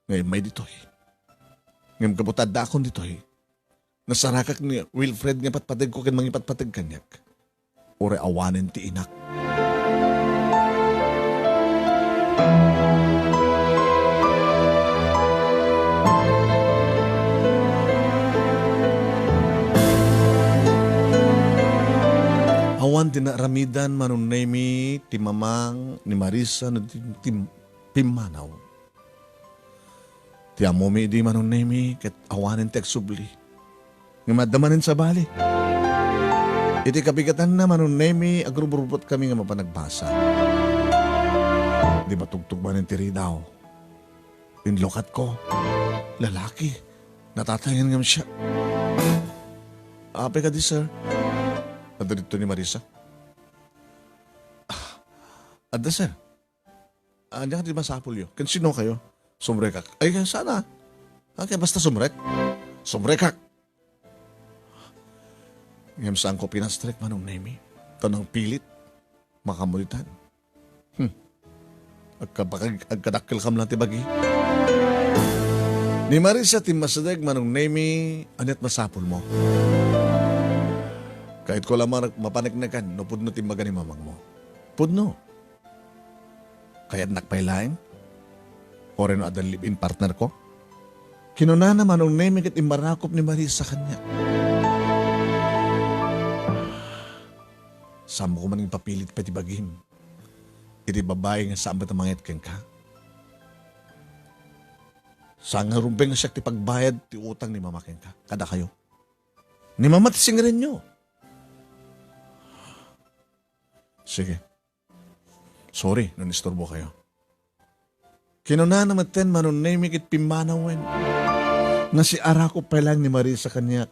nga immay ditoy. Ngem gapu ta addaakon ditoy, nasarakak ni Wilfred nga patpategko ken mangipatpateg kaniak. Uray awanen ti inak. Awan ti naaramidan, Manong Nemi, ti mamang ni Marisa no ti, ti pimmanaw. Ti ammomi idi, Manong Nemi, ket awanen ti agsubli. Ngem adda manen sabali. Iti kabigatanna, Manong Nemi, agrubrubbot kami nga mapan agbasa. Di matugtog manen ti ridaw. Inlukatko. Lalaki. Natatayen ngem siak. Apay kadi, sir? Adda dito ni Marisa. Ah, adda, sir. Ania ti masapulyo? Ken sino kayo? Sumrekak. Ay, sana. Okay, basta sumrek. Sumrekak. Ngem saanko pinastrek, Manong Nemi. Ta nangpilit. Makamulitan. Hmm. Agka-, agkadakkel kam lang ti bagi. Ni Marisa ti masideg, Manong Nemi, aniat masapul mo? Kayat ko lamang mapaneknekan no pudno ti imbaga ni mamang mo. Pudno. Kayatnak pay laeng? Uray no adda live-in partner ko? Kinunana, Manong Nemi, ket immarakop ni Marisa kaniak. Saanmo man ipapilit pay ti bagim iti babai nga saan met a mangyat kenka? Saan nga rumbeng nga siak ti pagbayad ti utang ni mama kenka, kadakayo? Ni mama ti singrenyo. Sige. Sorry no nisturbo kayo. Kinunana metten, Manong Nemi, ket pimmanawen nga si arakop pay laeng ni Marisa kaniak,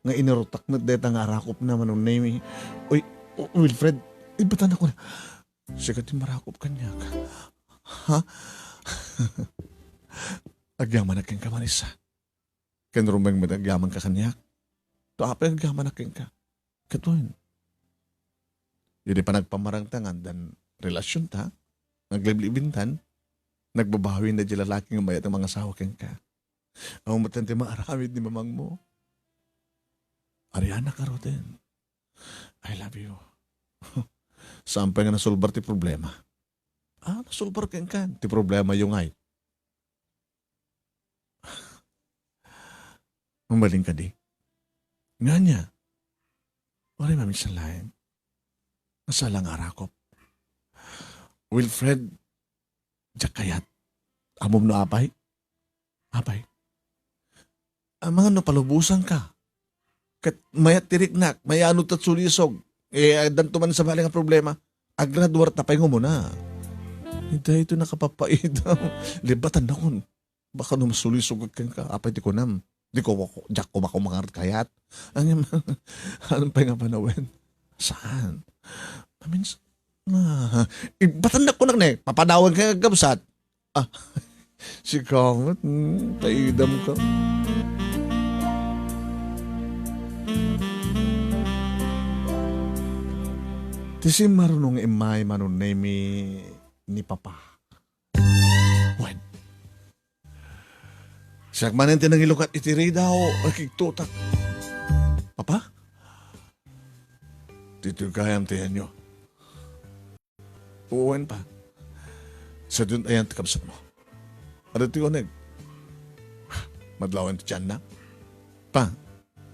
nga inurotak met dayta nga arakopna, Manong Nemi. Uy, Wilfred, ibatannak koma. Sika ti marakop kaniak. Ha? Agyamanak kenka, Marisa. Ken Romeng met agyamanka kaniak. To apay agyamanak kenka. Ket wen, idi panagpamarangta nga addan relasionta, nga agliblibintan, nagbabawin daydi lalaki nga mayat a mangasawa kenka. Awan met ti maaramid ni mamangmo. Ariana ka, Roden. I love you. Saan pay nga nasolbar ti problema? Ah, nasolbar kenka. Ti problema yo ngay. Mabalin kadi? Ngania? Uray maminsan laeng. Nasala nga arakop. Wilfred, diak kayat. Ammom no apay? Apay? Amangan no palubosanka. Ket mayat ti riknak, mayano ta sulisog. Eh, addanto man sabali nga problema. Agraduarta pay nga umuna. Daytoy nakapapaidam. Libatannakon. Baka no masulisog kenka, apay ti kunam? Di ko, diak koma mangarod kayat. Ngem, ano pay nga panawen? Saan? Mamins-, ah, ibatannak kunak ne, papanawen ka nga kabsat. Ah, si Kamet, hmm, paidam ka. Ti simmarunong immay Manong Nemi ni Papa. Wen. Siak manen ti nangilukat iti ridaw, nakigtutak. Papa? Ditoy gayam ti ayanyo. Wen, Pa. Sadun ayan ti kabsatmo. Adu ti uneg. Madlawen ti tianna. Pa,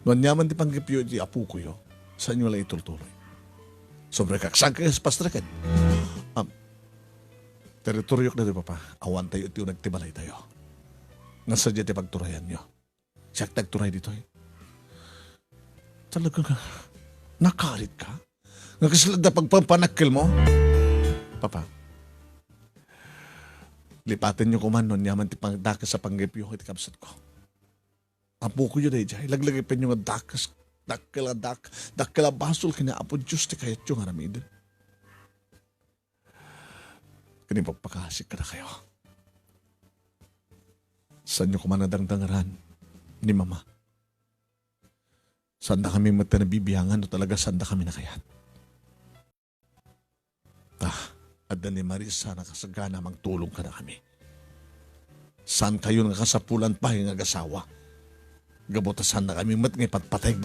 no aniaman ti panggepyo iti apokoyo, saanyo la itultuloy. Sobra kaksan kayo sa pastreken. Ah, teritoryok daytoy, Papa. Awantayo iti uneg ti balaytayo. Nga sadia ti pagturayanyo. Siak ti agturay ditoy. Talaga nga, nakarit ka? Nga kasla da pagpampanakkel mo? Papa, lipatenyo koman no aniaman ti pangdakes a panggepyo iti kabsatko. Apokoyo daydiay, laglagipenyo nga dakes, dakkel a dak-, dakkel a basol ken ni Apo Dios ti kayatyo nga aramiden. Ken ipakpakasik kadakayo. Saanyo koma nadangdangaran ni Mama. Saandakami met ti nabibiangan no talaga saandakami nakayat. Ta, adda ni Marisa a nakasagana a mangtulong kadakami. Saankayo nga kasapulan pay nga agasawa. Gapu ta saannakami met nga ipatpateg.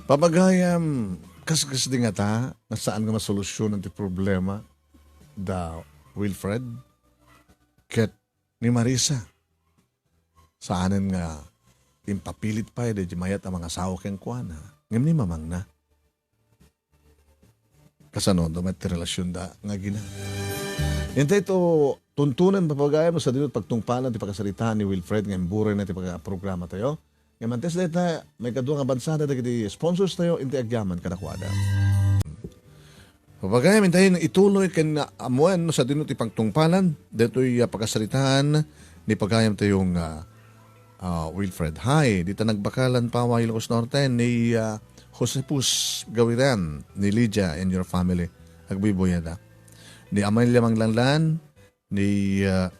Papagayam, kaskas di ngata nga saan nga masolusyonan ti problema da Wilfred ket ni Marisa. Saanen nga impapilit pay daydi mayat a mangasawa kenkuana, ngem ni mamangna. Kasano da met ti relasionda nga agina? Intay to tuntunen, papagayam, no sadino ti pagtungpalan ti pakasaritaan ni Wilfred nga imburay na ti pagprogramatayo. Ngem antes dayta, maikadua nga abansada dagiti sponsors tayo, inti agyaman kadakuada. Papagayam, intayon ituloy ken ammoen no sadino ti pagtungpalan daytoy a pakasaritaan ni pagayam tayo nga, ah, Wilfred. Hi, dita nagbakalan Paway, Ilocos Norte, ni, ah, Josepus Gawiran, ni Lydia and your family. Agbuybuya da. Ni Amelia Manglanglan, ni, ah,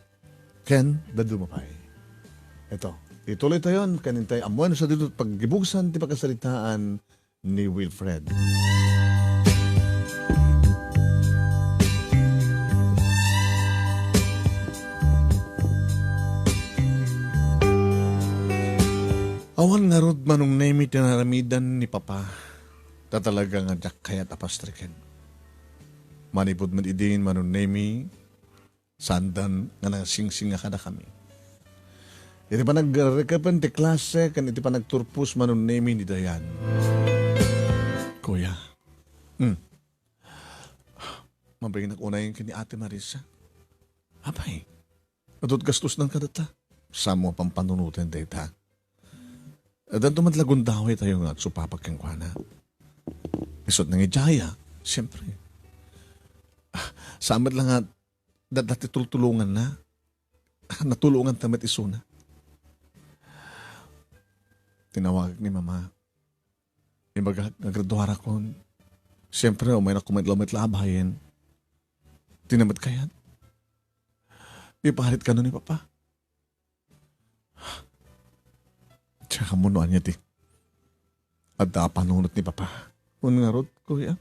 Ken Daduma pay. Ito, ituloy tayon, kanintay ammoen no sadino ti paggibugsan ti pakasaritaan ni Wilfred. Awan ngarud, Manong Nemi, ti naaramidan ni Papa. Ta talaga nga diak kayat a pastreken. Manipud met idin, Manong Nemi, saandan nga nangsingsinga kadakami. Iti panagrekepen ti klase ken iti panagturpos, Manong Nemi, ni Dayan. Kuya. Hmm. Mabainnak unay ken ni Ate Marisa. Apay, adut gastos nang kadata. Samo a pampanunoten dayta. Addanto met la gundawaytayo nga agsupapak kenkuana. Isut' nangidiaya, siempre. Ah, saan met la nga datda ti tultulonganna. Natulonganta met isuna. Tinawagak ni Mama. Ibagak nga graduarakon. Siempre, umaynak koma met la a babaen. Di na met kayat. Iparit kano ni Papa. Diak ammo no ania ti adda a panunot ni Papa. Wen ngarud, kuya.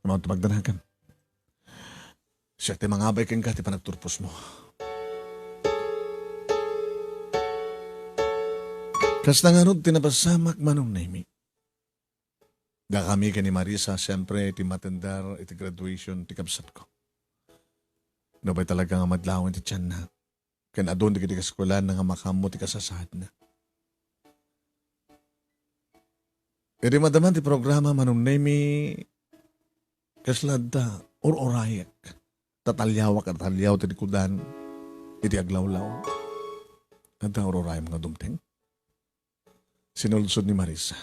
Amanto magdanagan. Siak ti mangabay kenka ti panagturposmo. Kasta ngarud ti napasamak, Manong Nemi. Dakami ken ni Marisa, siempre, ti matender iti graduation ti kabsatko. Nupay talaga nga madlawen ti tianna. Ken adun dagiti kaeskuelanna nga makaammo ti kasasaadna. Idi madama ti programa, Manong Nemi, kasla adda, ur-urayek. Tataliawak a tataliaw ti likudan iti aglawlaw. Adda ur-urayem nga dumteng. Sinudsod ni Marisa.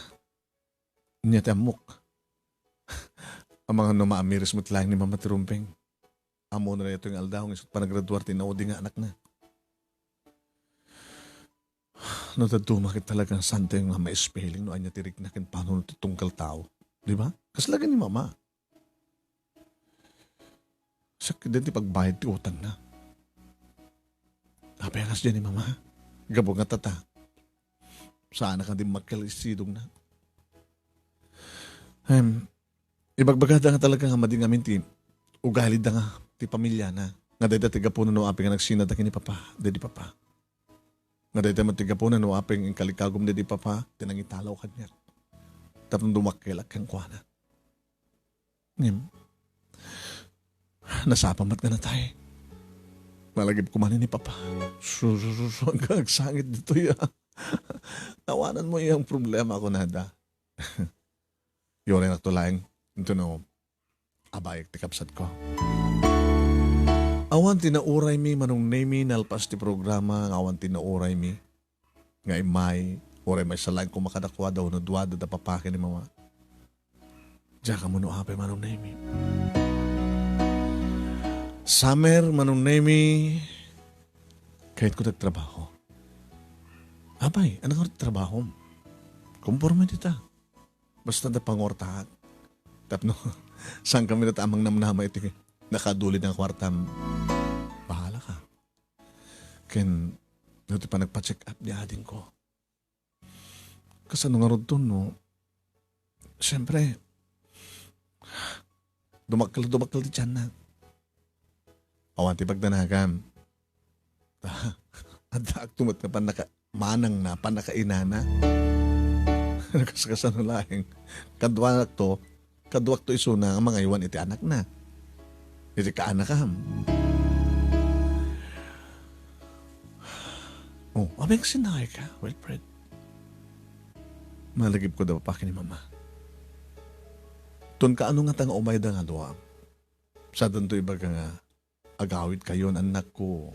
Ania ti ammok? Amangan no maamiris met laeng ni Mama ti rumbeng. Ammona daytoy nga aldaw nga isut' panagraduar ti inaudi nga anakna. No dadduma ket talaga, saantayo nga ma-spelling no ania ti rikna ken panunot ti tunggal tao. Di ba? Kasla ken ni Mama. Sakit din ti pagbayad ti utangna. Apay a kas diay ni Mama? Gapu nga tata. Saan a kadi makkel iti sidongna. Em, ibagbagada nga talaga nga madi ngamin ti ugalida nga ti pamiliana. Nga dayta ti gapuna no apay nga nagsinada ken ni Papa, daydi Papa. Nga dayta met ti gapuna no apay nga inkalikagum daydi Papa, ti nangitalaw kaniak. Tapno dumakkelak kenkuana. Ngem, nasapa met nga natay. Malagip koma ni Papa. Su, su, su, su, hanggang agsangit ditoy, ah. Awananmo iyang problema, kunada. Uray nakto laeng, intono, abayek ti kabsatko. Awan ti nauraymi, Manong Nemi, nalpas ti programa, nga awan ti nauraymi. Nga immay, uray maysa laeng koma kadakuada wenno duada da Papa ken ni Mama. Diak ammo no apay, Manong Nemi. Summer, Manong Nemi, kayatko ti agtrabaho. Apay, ania ngarud ti trabahom? Komporme dita. Basta da panguartaak. Tapno, saan kami dita a mangnamnama iti nakaadulid nga kuartam. Bahala ka. Ken, no ti panagpa-check up ni adingko. Kasano ngarud to, no? Siyempre, dumakkel, dumakkel ti tianna. Awan ti pagdanagam. Addaak to met nga pannaka-, manangna, pannakainana. Kas-, kasano laeng. Kaduanak to, kaduak to isuna nga mangaywan iti anakna. Iti kaanakam. Oh, apay nga sinnaay ka, Wilfred? Malagipko da Papa ken ni Mama. Ton kaano ngata nga umayda nga dua. Sadanto ibaga nga, agawidkayon, annakko.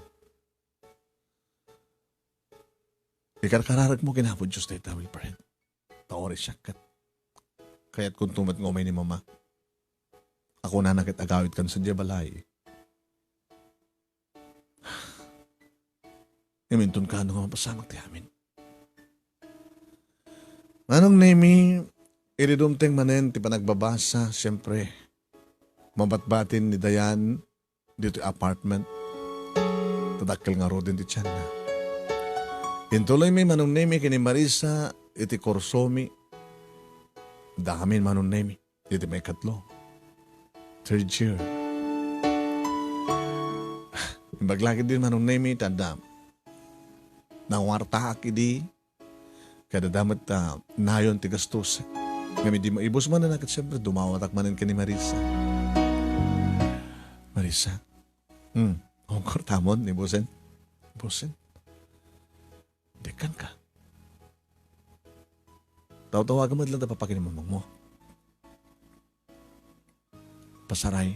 Ikarkararagmo ken Apo Dios dayta, Wilfred. Ta uray siak ket kayatkonto met nga umay ni Mama. A kunana ket agawidkan sadiay balay. Ngem inton kaano nga mapasamak ti amin. Manong Nemi, idi dumteng manen ti panagbabasa, siyempre, mabatbatin ni Dayan ditoy apartment. Ta dakkel ngaruden ti tianna. Intuloymi, Manong Nemi, ken ni Marisa iti kursomi. Dakamin, Manong Nemi, iti maikatlo. Third year. Imbag la ketdi, Manong Nemi, ta adda nanguartaak idi. Kada damet ta nayon ti gastos. Ngem idi maibus manen a ket, siyempre, dumawatak manen ken ni Marisa. Marisa. Hmm. Ang kwartamon ni Bosen? Bosen. Dekan ka. Tawtawagam met latta Papa ken ni Mamangmo. Pasaray.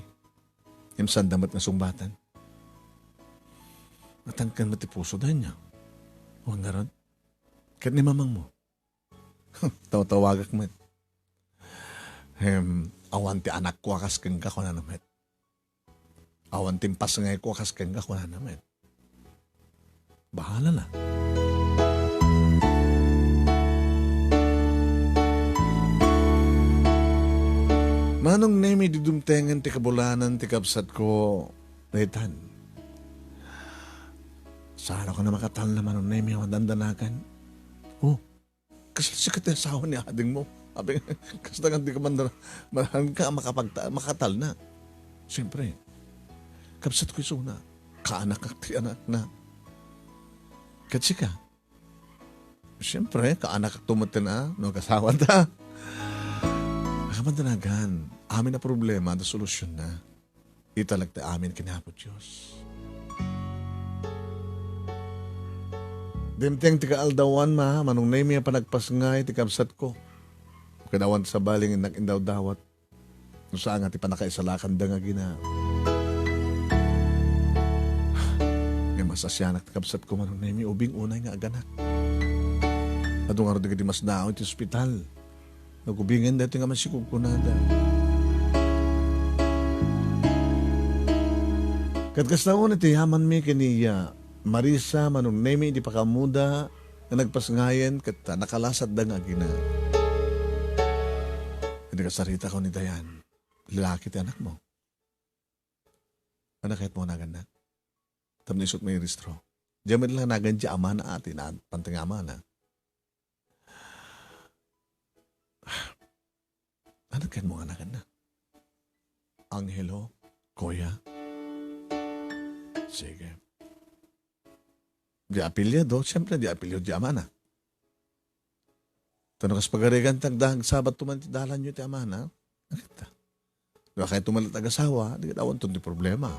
Ngem saanda met nga sungbatan. Natangken met ti pusoda, ania? Wen ngarud, ket ni mamangmo? Tawtawagak met. Hem, awan ti anakko a kas kenka, kunana met. Awan ti impasngayko a kas kenka, kunana met. Bahala na. Manong Nemi, idi dumtengen ti kabulanan ti kabsatko, Retan. Saan a makatalna, Manong Nemi, awan dandanagan. Oh, kasla sika ti asawa ni adingmo. Abi, kasta nga di ka man, man ka makapagta-, makatalna. Siyempre, kabsatko isuna, kaanakak ti anakna. Ket sika, siyempre, kaanakakto met ten a, no, kasawata. Awan dandanagan, amin a problema, adda solusionna. Ita laeng ti amin ken Apo Dios. Dimteng ti kaaldawan, ma, Manong Nemi, a panagpasngay ti kabsatko. Ket awan ti sabali nga innak indawdawat. No saan nga ti pannakaisalakanda nga agina. Nga masasianak ti kabsatko, Manong Nemi, ubing unay nga aganak. Adu ngarud dagiti masdaaw iti ospital. Nagubingen daytoy nga masikugkunada. Ket kasta unay ti yamanmi ken ni, ah, Marisa, Manong Nemi, idi pakaammoda nga nagpasngayen ket, ah, nakalasatda nga agina. Idi kasaritak ni Dayan, lalaki ti anakmo. Ania kayatmo nga naganna? Tapno isut' mairistro. Diak met la nagan ti amana, ati na, panteng amana. Ania kayatmo nga naganna? Angelo, kuya. Sige. Di apelyido, siyempre, di apelyido di amana. Ta no kas pagarigan, tagdahag sabat to man ti dalanyo ti amana. Nakita. No kayatto man ag-asawa, di ket awanton ti problema.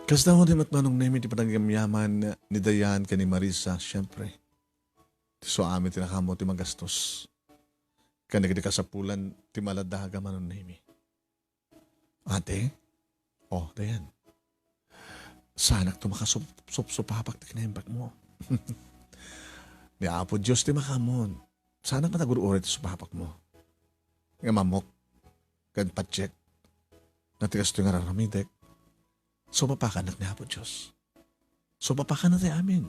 Kasta unay met, Manong Nemi, ti panagyamyaman ni Dayan ken ni Marisa, siyempre. Ti isu amin ti nakaammo ti magastos. Ken dagiti kasapulan ti maladaga, Manong Nemi. Ate? Oh, Dayan. Saanakto makasup-, supsupapak ti kinaimbagmo. Ni Apo Dios ti makaammon. Saanak managur-uray ti supapakmo. Nga mamok. Ken patiek. Nga ti kastoy nga raramidek. Supapakanak ni Apo Dios. Supapakanak ti amin.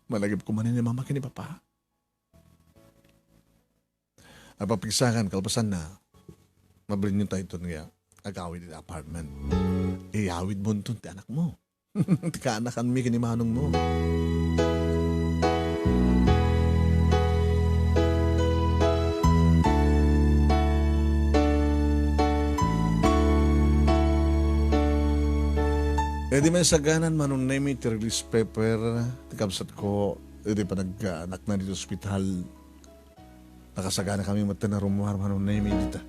Malagip koma ni Mama ken ni Papa. Apapigsakan, kalpasanna, mabalinyo tayton nga agawid iti apartment. Iyawidmonton ti anakmo. Ti kaanakanmi ken ni manongmo. Idi maisaganan, Manong Nemi, ti release paper ti kabsatko idi panagkanakna iti ospital. Nakasaganakami met a rummuar, Manong Nemi, dita.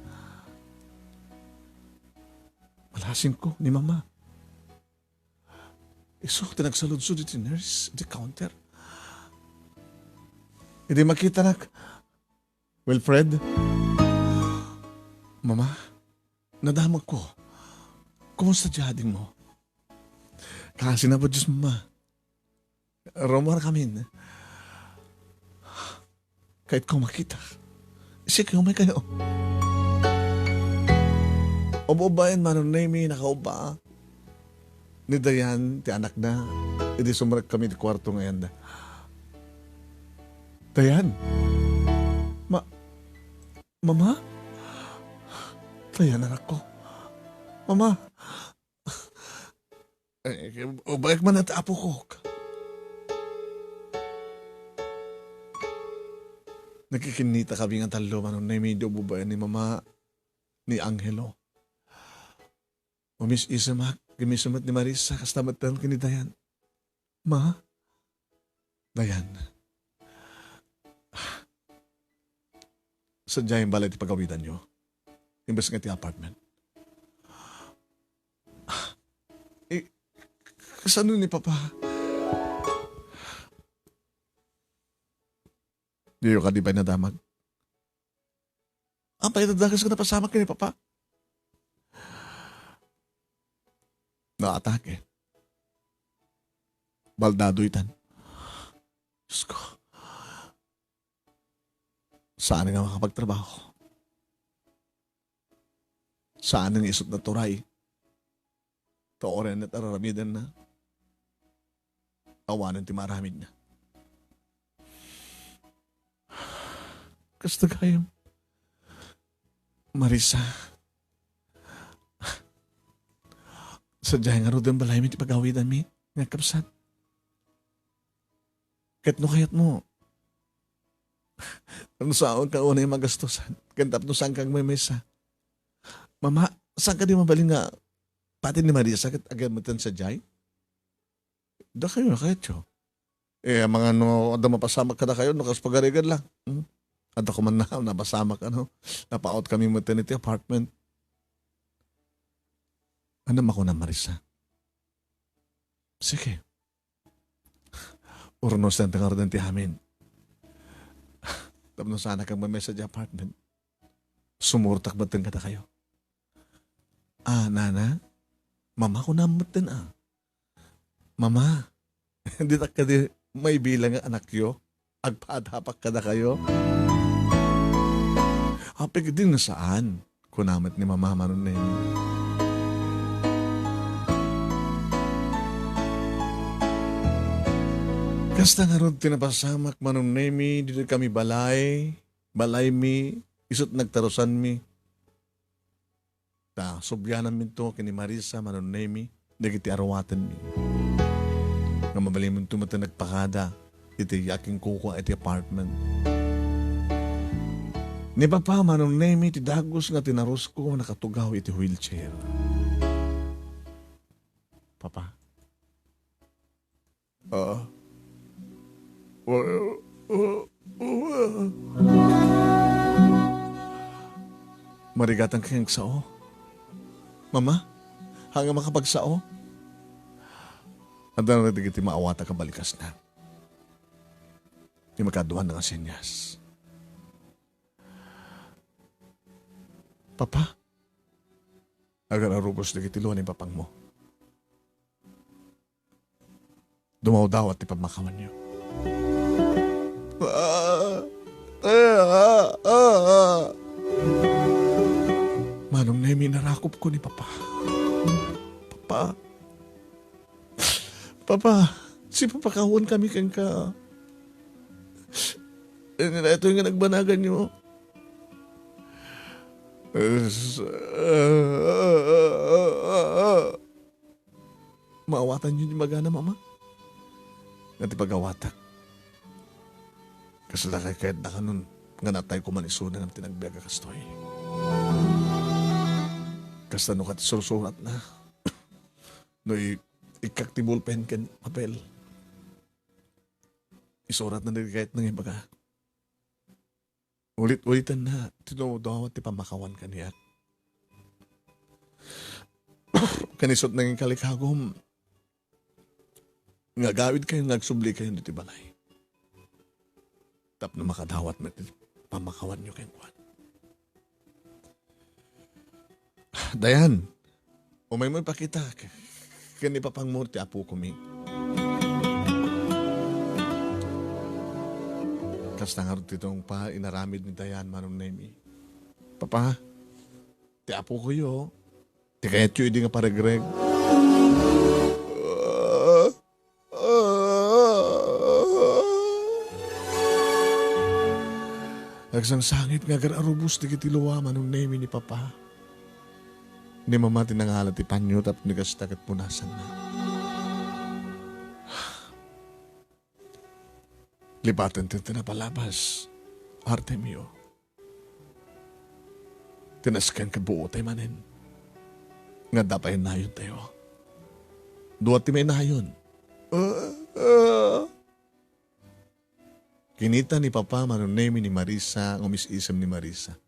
Malasingko ni Mama. Isu ti nagsaludsod iti nurse iti counter. Idi makitanak, "Wilfred, Mama, nadamagko. Kumusta ti adingmo?" "Kaasi na po Diyos, Mama. Rummuarkamin. Kayatko makita. Sige, umaykayo." Ubbaen, Manong Nemi, nakaubba ni Dayan ti anakna. Idi sumrekkami ti kuarto nga ayanda. "Dayan! Ma-, Mama? Dayan, anakko. Mama!" Eh, ubbaek man ti apokok. Nagkikinnita kami nga tallo, Manong Nemi, idi ubbaen ni Mama ni Angelo. Umis-isemak, umis-isemak ni Marisa, kasta met ken ni Dayan. "Ma? Dayan. Sadiay balay ti pagawidanyo. Imbes nga ti apartment." "Eh, kasano ni Papa?" "Diyo kadi pay nadamag? Apay, nadagus nga napasamak ken ni Papa? Naatake. Baldado itan. Diyos ko. Saan nga makapagtrabaho? Saan nga isut naturay? Ta uray met araramidenna, awanen ti maaramidna. Kasta gayam, Marisa, sadiay ngaruden balaymi ti pagawidanmi nga agkabsat. Ket no kayatmo, tapno saanka unay magastosan, ken tapno saanka agmaymaysa. Mama, saan kadi mabalin nga pati ni Marisa ket agyan metten sadiay? Dakayo na kayatyo. Eh, amangan no adda mapasamak kadakayo, no kas pagarigan lang. Hmm? Adda ko man na, napasamak, ano? Napaawat kami metten iti apartment. Ano makuna, Marisa? Sige. Urnos lang tangardan ti amin. Tapno saan ka mamesa di apartment. Sumurtak batten kadakayo. Ah, nana? Mama, kunam metten, ah. Mama, ditak kadi maibilang nga anakyo? Agpaadapak kadakayo? Apay, di nga saan. Kuna met ni Mama, Manong Nemi. Kasta ngarud ti napasamak, Manong Nemi, ditoy kami balay, balaymi, isut nagtarusanmi. Ta, subliananminto ken ni Marisa, Manong Nemi, dagiti aruatenmi. Nga mabalinminto met nagpakada iti aking kukua iti apartment. Ni Papa, Manong Nemi, ti dagus nga tinarusko, nakatugaw iti wheelchair. Papa. Ah. Wa-, wa-, wa-, Marigatan ka nga agsao? Mama, haan nga makapagsao? Adda dagiti maawatak a balikasna. Ti makaduana nga senyas. Papa, agar-arubos dagiti lua ni papangmo. Dumawdawat ti pammakawanyo. Ah, ah, ah, ah. Manong Nemi, narakopko ni Papa. Papa. Papa, sipapakawan kami kenka. Daytoy nga nagbanaganyo. Maawatanyo ti magana, Mama? Nga ti pagawatak, kasla kay kayatna kanon nga natay ko man isuna ngem ti nagbiag a kastoy. Kasta no ket sursuratna, no i-, ikkak ti bulpen ken papel, isuratna dagiti kayatna nga ibaga. Ulit-ulitanna ti dumawdawat ti pammakawan kaniak. Kanisot nangin kalikagom nga agawidkayon nga agsublikayon ditoy balay. Tapno makadawat met ti pammakawanyo kenkuan. Dayan, umaymo ipakita k-, ken ni papangmo ti apokomi. Kasta ngarud ti tungpa inaramid ni Dayan, Manong Nemi. Papa, ti apokoyo, ti kayatyo idi nga paregreg. Agsangsangit nga agar-arubos dagiti lua, Manong Nemi, ni Papa. Ni Mama ti nangala ti panyo tapno kasta ket punasanna. Lipaten ti napalabas, Artemio. Ti nasken ket buotay manen. Nga adda pay nayontayo. Dua ti mainayon. Ah, ah. Kinita ni Papa, Manong Nemi, ni Marisa, nga umis-isem ni Marisa.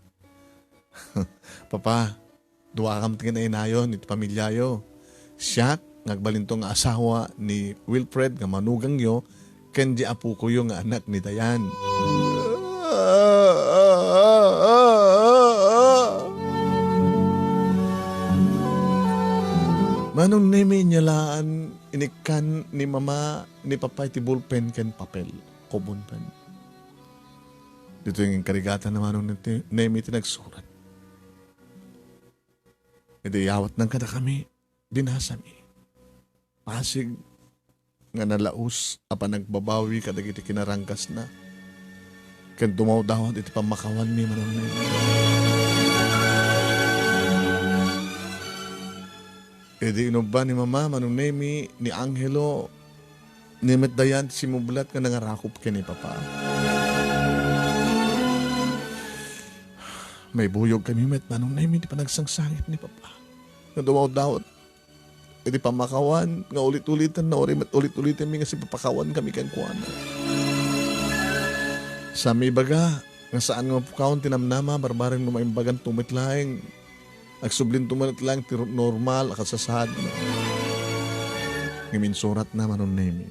Papa, duakam ti kinainayon iti pamiliayo. Siak nga agbalinto nga asawa ni Wilfred nga manugangyo ken di apokoyo nga anak ni Dayan. Manong Nemi, inyalaen, inikkan ni Mama, ni Papa iti bulpen ken papel. Kubon pen. Ditoy nga inkarigatan ni Manong Nemi ti nagsurat. Idi iyawatnan kadakami, binasami. Pasig nga nalaus a panagbabawi kadagiti kinaranggasna, ken dumawdawat iti pammakawanmi, Manong Nemi. Idi inubba ni Mama, Manong Nemi, ni Angelo, ni met dayan ti simublat nga nangarakop ken ni Papa. Maibuyogkami met, Manong Nemi, ti panagsangsangit ni Papa nga dumawdawat iti pammakawan nga ulit-uliten, no, uray met ulit-uliten mi nga sipapakawan kami kenkuana. Saan mi ibaga nga saan nga mapukawon ti namnama, barbareng no maimbagan to met laeng, agsublinto met laeng ti normal a kasasaadna. Ngem insuratna, Manong Nemi,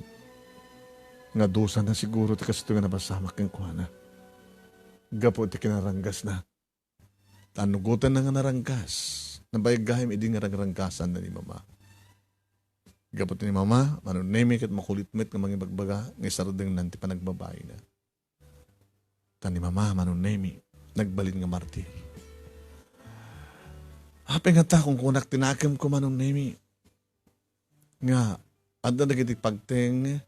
nga dusana siguro ti kastoy nga napasamak kenkuana gapu iti kinaranggasna. Ta nugotenna nga naranggas, nabayaggayam idi nga rangranggasanna ni Mama. Gapu ti ni Mama, Manong Nemi, ket makulit met nga mangibagbaga nga isardengnan ti panagbabaina. Ta ni Mama, Manong Nemi, nagbalin nga martir. Apay ngata, kunkunak ti nakemko, Manong Nemi, nga adda dagiti pagteng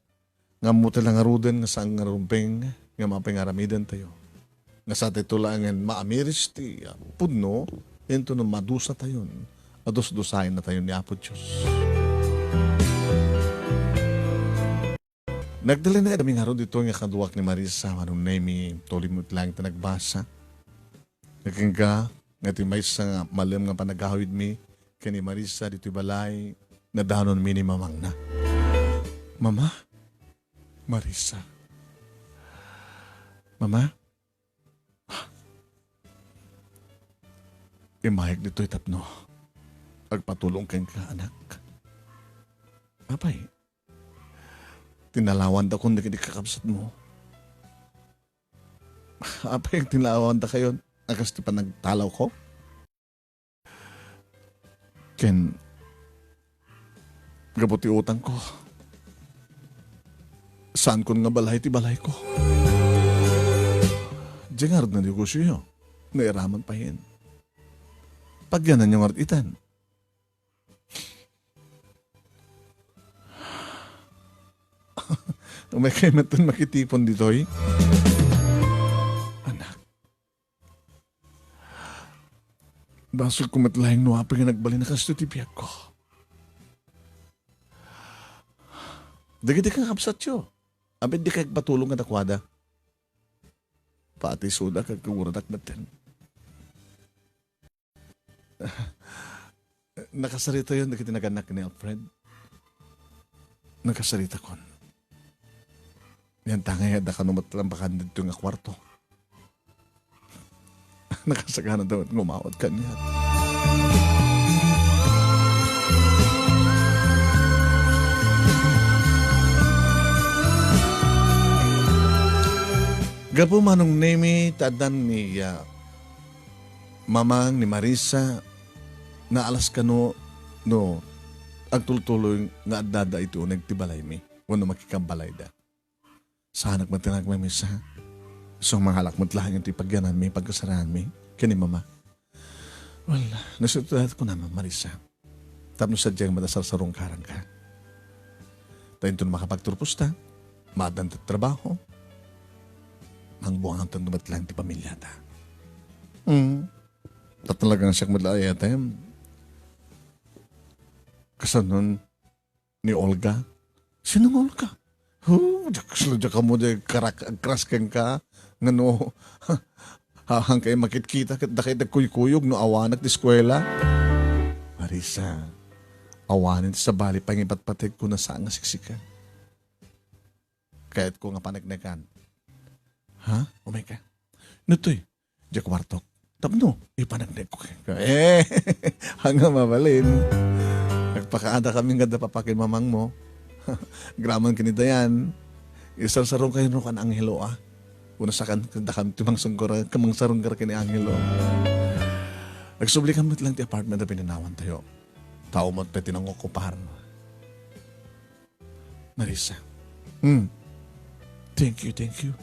nga ammo ti la ngaruden nga saan nga rumbeng nga mapay nga aramidentayo. Nga satayto laengen maamiris ti, ah, pudno, intono madusatayon a dusdusaennatayon ni Apo Dios. Nagtalinaed ami ngarud ditoy nga kaduak ni Marisa, Manong Nemi, tuloy met laeng ti nagbasa. Nagingga nga ti maysa nga malem nga panagawidmi ken ni Marisa ditoy balay, nadanonmi ni mamangna. "Mama, Marisa. Mama, immayeg ditoy tapno agpatulong kenka, anak." "Apay, tinalawandakon dagiti kakabsatmo?" "Apay, tinalawandakayon a kas ti panagtalawko? Ken gapu ti utangko, saankon nga balay ti balayko. Diay ngarud nga negosioyo, nairaman payen. Pagyananyo ngarud itan." "Umaykay metten makitipon ditoy, anak. Basolko met laeng no apay nga nagbalin a kastoy ti biagko. Dagiti kakabsatyo, apay dika agpatulong kadakuada?" Pati isuda, kagkaguradak metten. Nakasaritayon dagiti nagannak ni Alfred. Nakasaritakon. Yan tangay, adda kano met lampakan didto nga kwarto. Nakasagana daw nga umawat kaniak. Gapu, Manong Nemi, ta addan ni, ah, mamang ni Marisa, naalas kano no agtultuloy nga addada iti uneg ti balaymi wenno makikabbalayda. Saanak met nga agmamisa. Isu mangalak met laeng iti pagyananmi, pagkasaraanmi ken ni Mama. Well, nasirtudat ko naman, Marisa. Tapno sadiay nga madasarsarungkaranka. Ta inton makapagturposta, maaddanta ti trabaho, mangbuangantan met laeng ti pamiliata. Hmm. Ta talaga nga siak met la ayatem. Kasanon, ni Olga. Sino nga Olga? Huh, diak kasla diak ammo, diak karak-, agkras kenka. Ngano, ha, hankay makitkita, ket dakay dagkuykuyog no awanak ti eskuela. Marisa, awanen ti sabali pay nga ipatpategko no saan nga siksika. Kayatko nga paneknekan. Ha? Umayka. Ditoy, diay kuartok. Tapno ipaneknekko kenka. Eh, haan nga mabalin. Nagpakaada kami nga da papa ken mamangmo. Agraman ken ni Dayan. Isarsarungkayo no kan Angelo, a. Unasakan kadakami ti mangsungkor, mangsarungkar ken ni Angelo. Agsubli kami met laeng ti apartment a pinanawantayo. Tao met pay ti nangokupar. Marisa. Hmm. Thank you, thank you.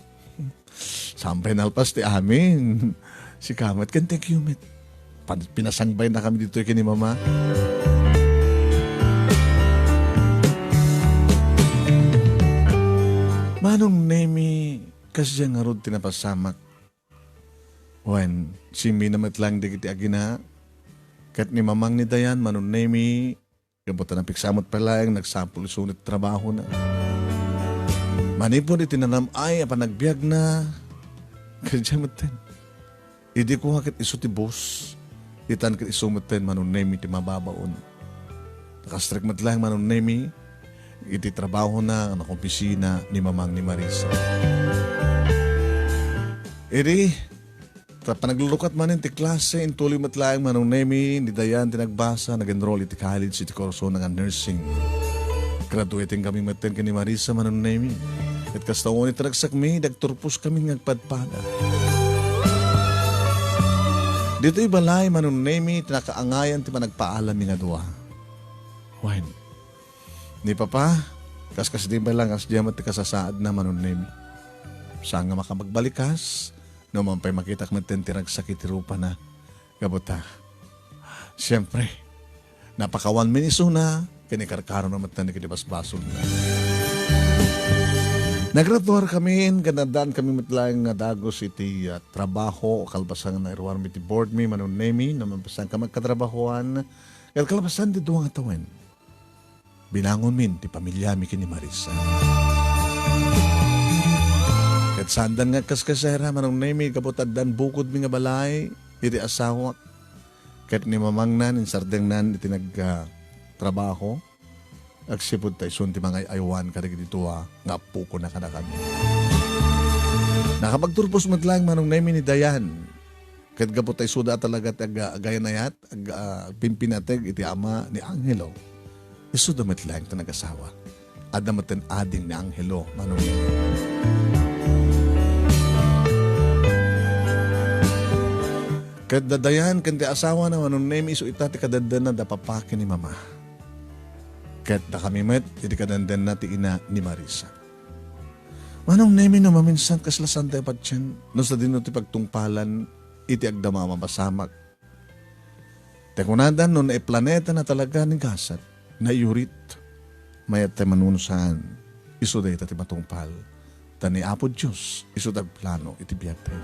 Saan pay nalpas ti amin? Sika met ken thank you met. Pan-, pinasangbaynakami ditoy ken ni Mama. Manong Nemi, kasdiay ngarud ti napasamak. Wen, simmina met laeng dagiti agina. Ket ni Mamang ni Dayan, Manong Nemi, gapu ta napigsa met pay laeng, nagsapul isu ti trabahona. Manipud iti nanam-ay a panagbiagna, kasdiay metten. Idi kua ket isu ti boss, itan ket isu metten, Manong Nemi, ti mababaon. Nakastrek met laeng, Manong Nemi, iti trabahona nga nakopisina ni Mamang ni Marisa. Idi, ta panaglukat manen ti klase, intuloy met laeng, Manong Nemi, ni Dayan ti nagbasa, nag-enroll iti college iti kursona nga nursing. Graduating kami metten ken ni Marisa, Manong Nemi. Ket kasta unay ti ragsakmi, nagturpos kami nga agpadpada. Ditoy balay, Manong Nemi, ti nakaangayan ti panagpaalam mi nga dua. Wen, ni Papa, kaskasdi met lang, kasdiay met ti kasasaadna, Manong Nemi. Saan nga makapagbalikkas, no man pay makitak metten ti ragsak iti rupana. Gapu ta, siempre, napakawan mi ni isuna, ken ikarkarona metten dagiti basbasolna. Nagraduar kami, ken addaan kami met laeng nga dagus iti, ah, trabaho, kalpasan nga nairuar mi ti board mi, Manong Nemi, no man pay saan kami agkatrabahoan, ket kalpasan ti dua nga tawen. Binangonmin ti pamiliami ken ni Marisa. Ket saandan nga agkaskasera, Manong Nemi, gapu ta addan bukodmi nga balay iti asawak. Ket ni mamangnan, insardengnan iti nag-, ah, trabaho. Agsipud ta isun ti mangay-aywan kadagiti dua nga appokona kadakami. Nakapagturpos met laeng, Manong Nemi, ni Dayan. Ket gapu ta isuda talaga ti aga-, agayanayat, ag-, ah, pimpinateg iti ama ni Angelo. Isuda met laeng ti nagasawa. Adda met ten ading ni Angelo, Manong Nemi. Ket da Dayan ken ti asawana, Manong Nemi, isu ita ti kadaddanna da papa ken ni mama. Ket dakami met iti kadaddanna ti ina ni Marisa. Manong Nemi, no maminsan, kasla sanda a patien, no sadino ti pagtungpalan iti agdama a mapasamak. Ti kunadan, no naiplanetana talaga ni gasat, naiyurit, mayat tay manunusaan, isu dayta ti matungpal. Ta ni Apo Dios, isu ti agplano iti biag tayo.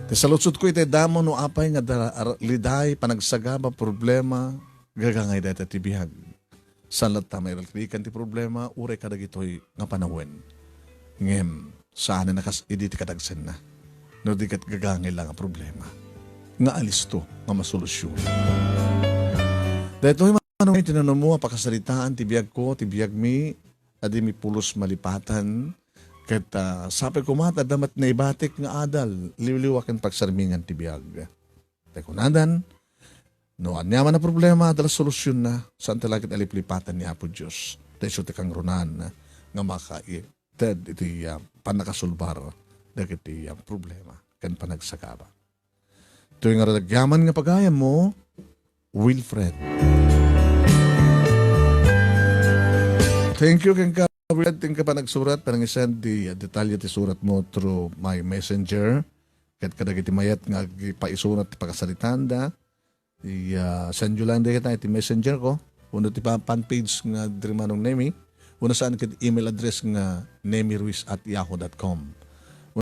Ti saludsodko iti damo no apay nga da-, ar-, liday, panagsagaba, problema, gagangay dayta ti biag. Saan latta mairikrikan ti problema uray kadagitoy nga panawen. Ngem, saanen a kas idi ti kadagsenna. No di ket gagangay la nga problema nga alisto nga masolusyon. Daytoy, Manong, ti nanammo a pakasaritaan ti biagko, ti biagmi, a di mi pulos malipatan, ket, ah, sapay koma ta adda met naibatik nga adal, liwliwa ken pagsarmingan ti biag. Ti kunadan, no aniaman a problema, adda la solusionna, saan ti la ket a liplipatan ni Apo Dios. Ta isu ti kangrunaan nga makaited iti, ah, pannakasolbar dagiti, ah, problema ken panagsagaba. Toy nga agyaman nga pagayammo, Wilfred. Thank you, kenka, Wilfred, kenka panagsurat, panangisend ti, ah, detalye ti suratmo through my messenger. Ket kadagiti mayat nga agipaisuna ti pakasaritaanda, i-, ah, send yo lang dagita iti messenger ko, wenno ti pa-, fan page nga diri, Manong Nemi, wenno saan ket email address nga nemiruiz at yahoo dot com.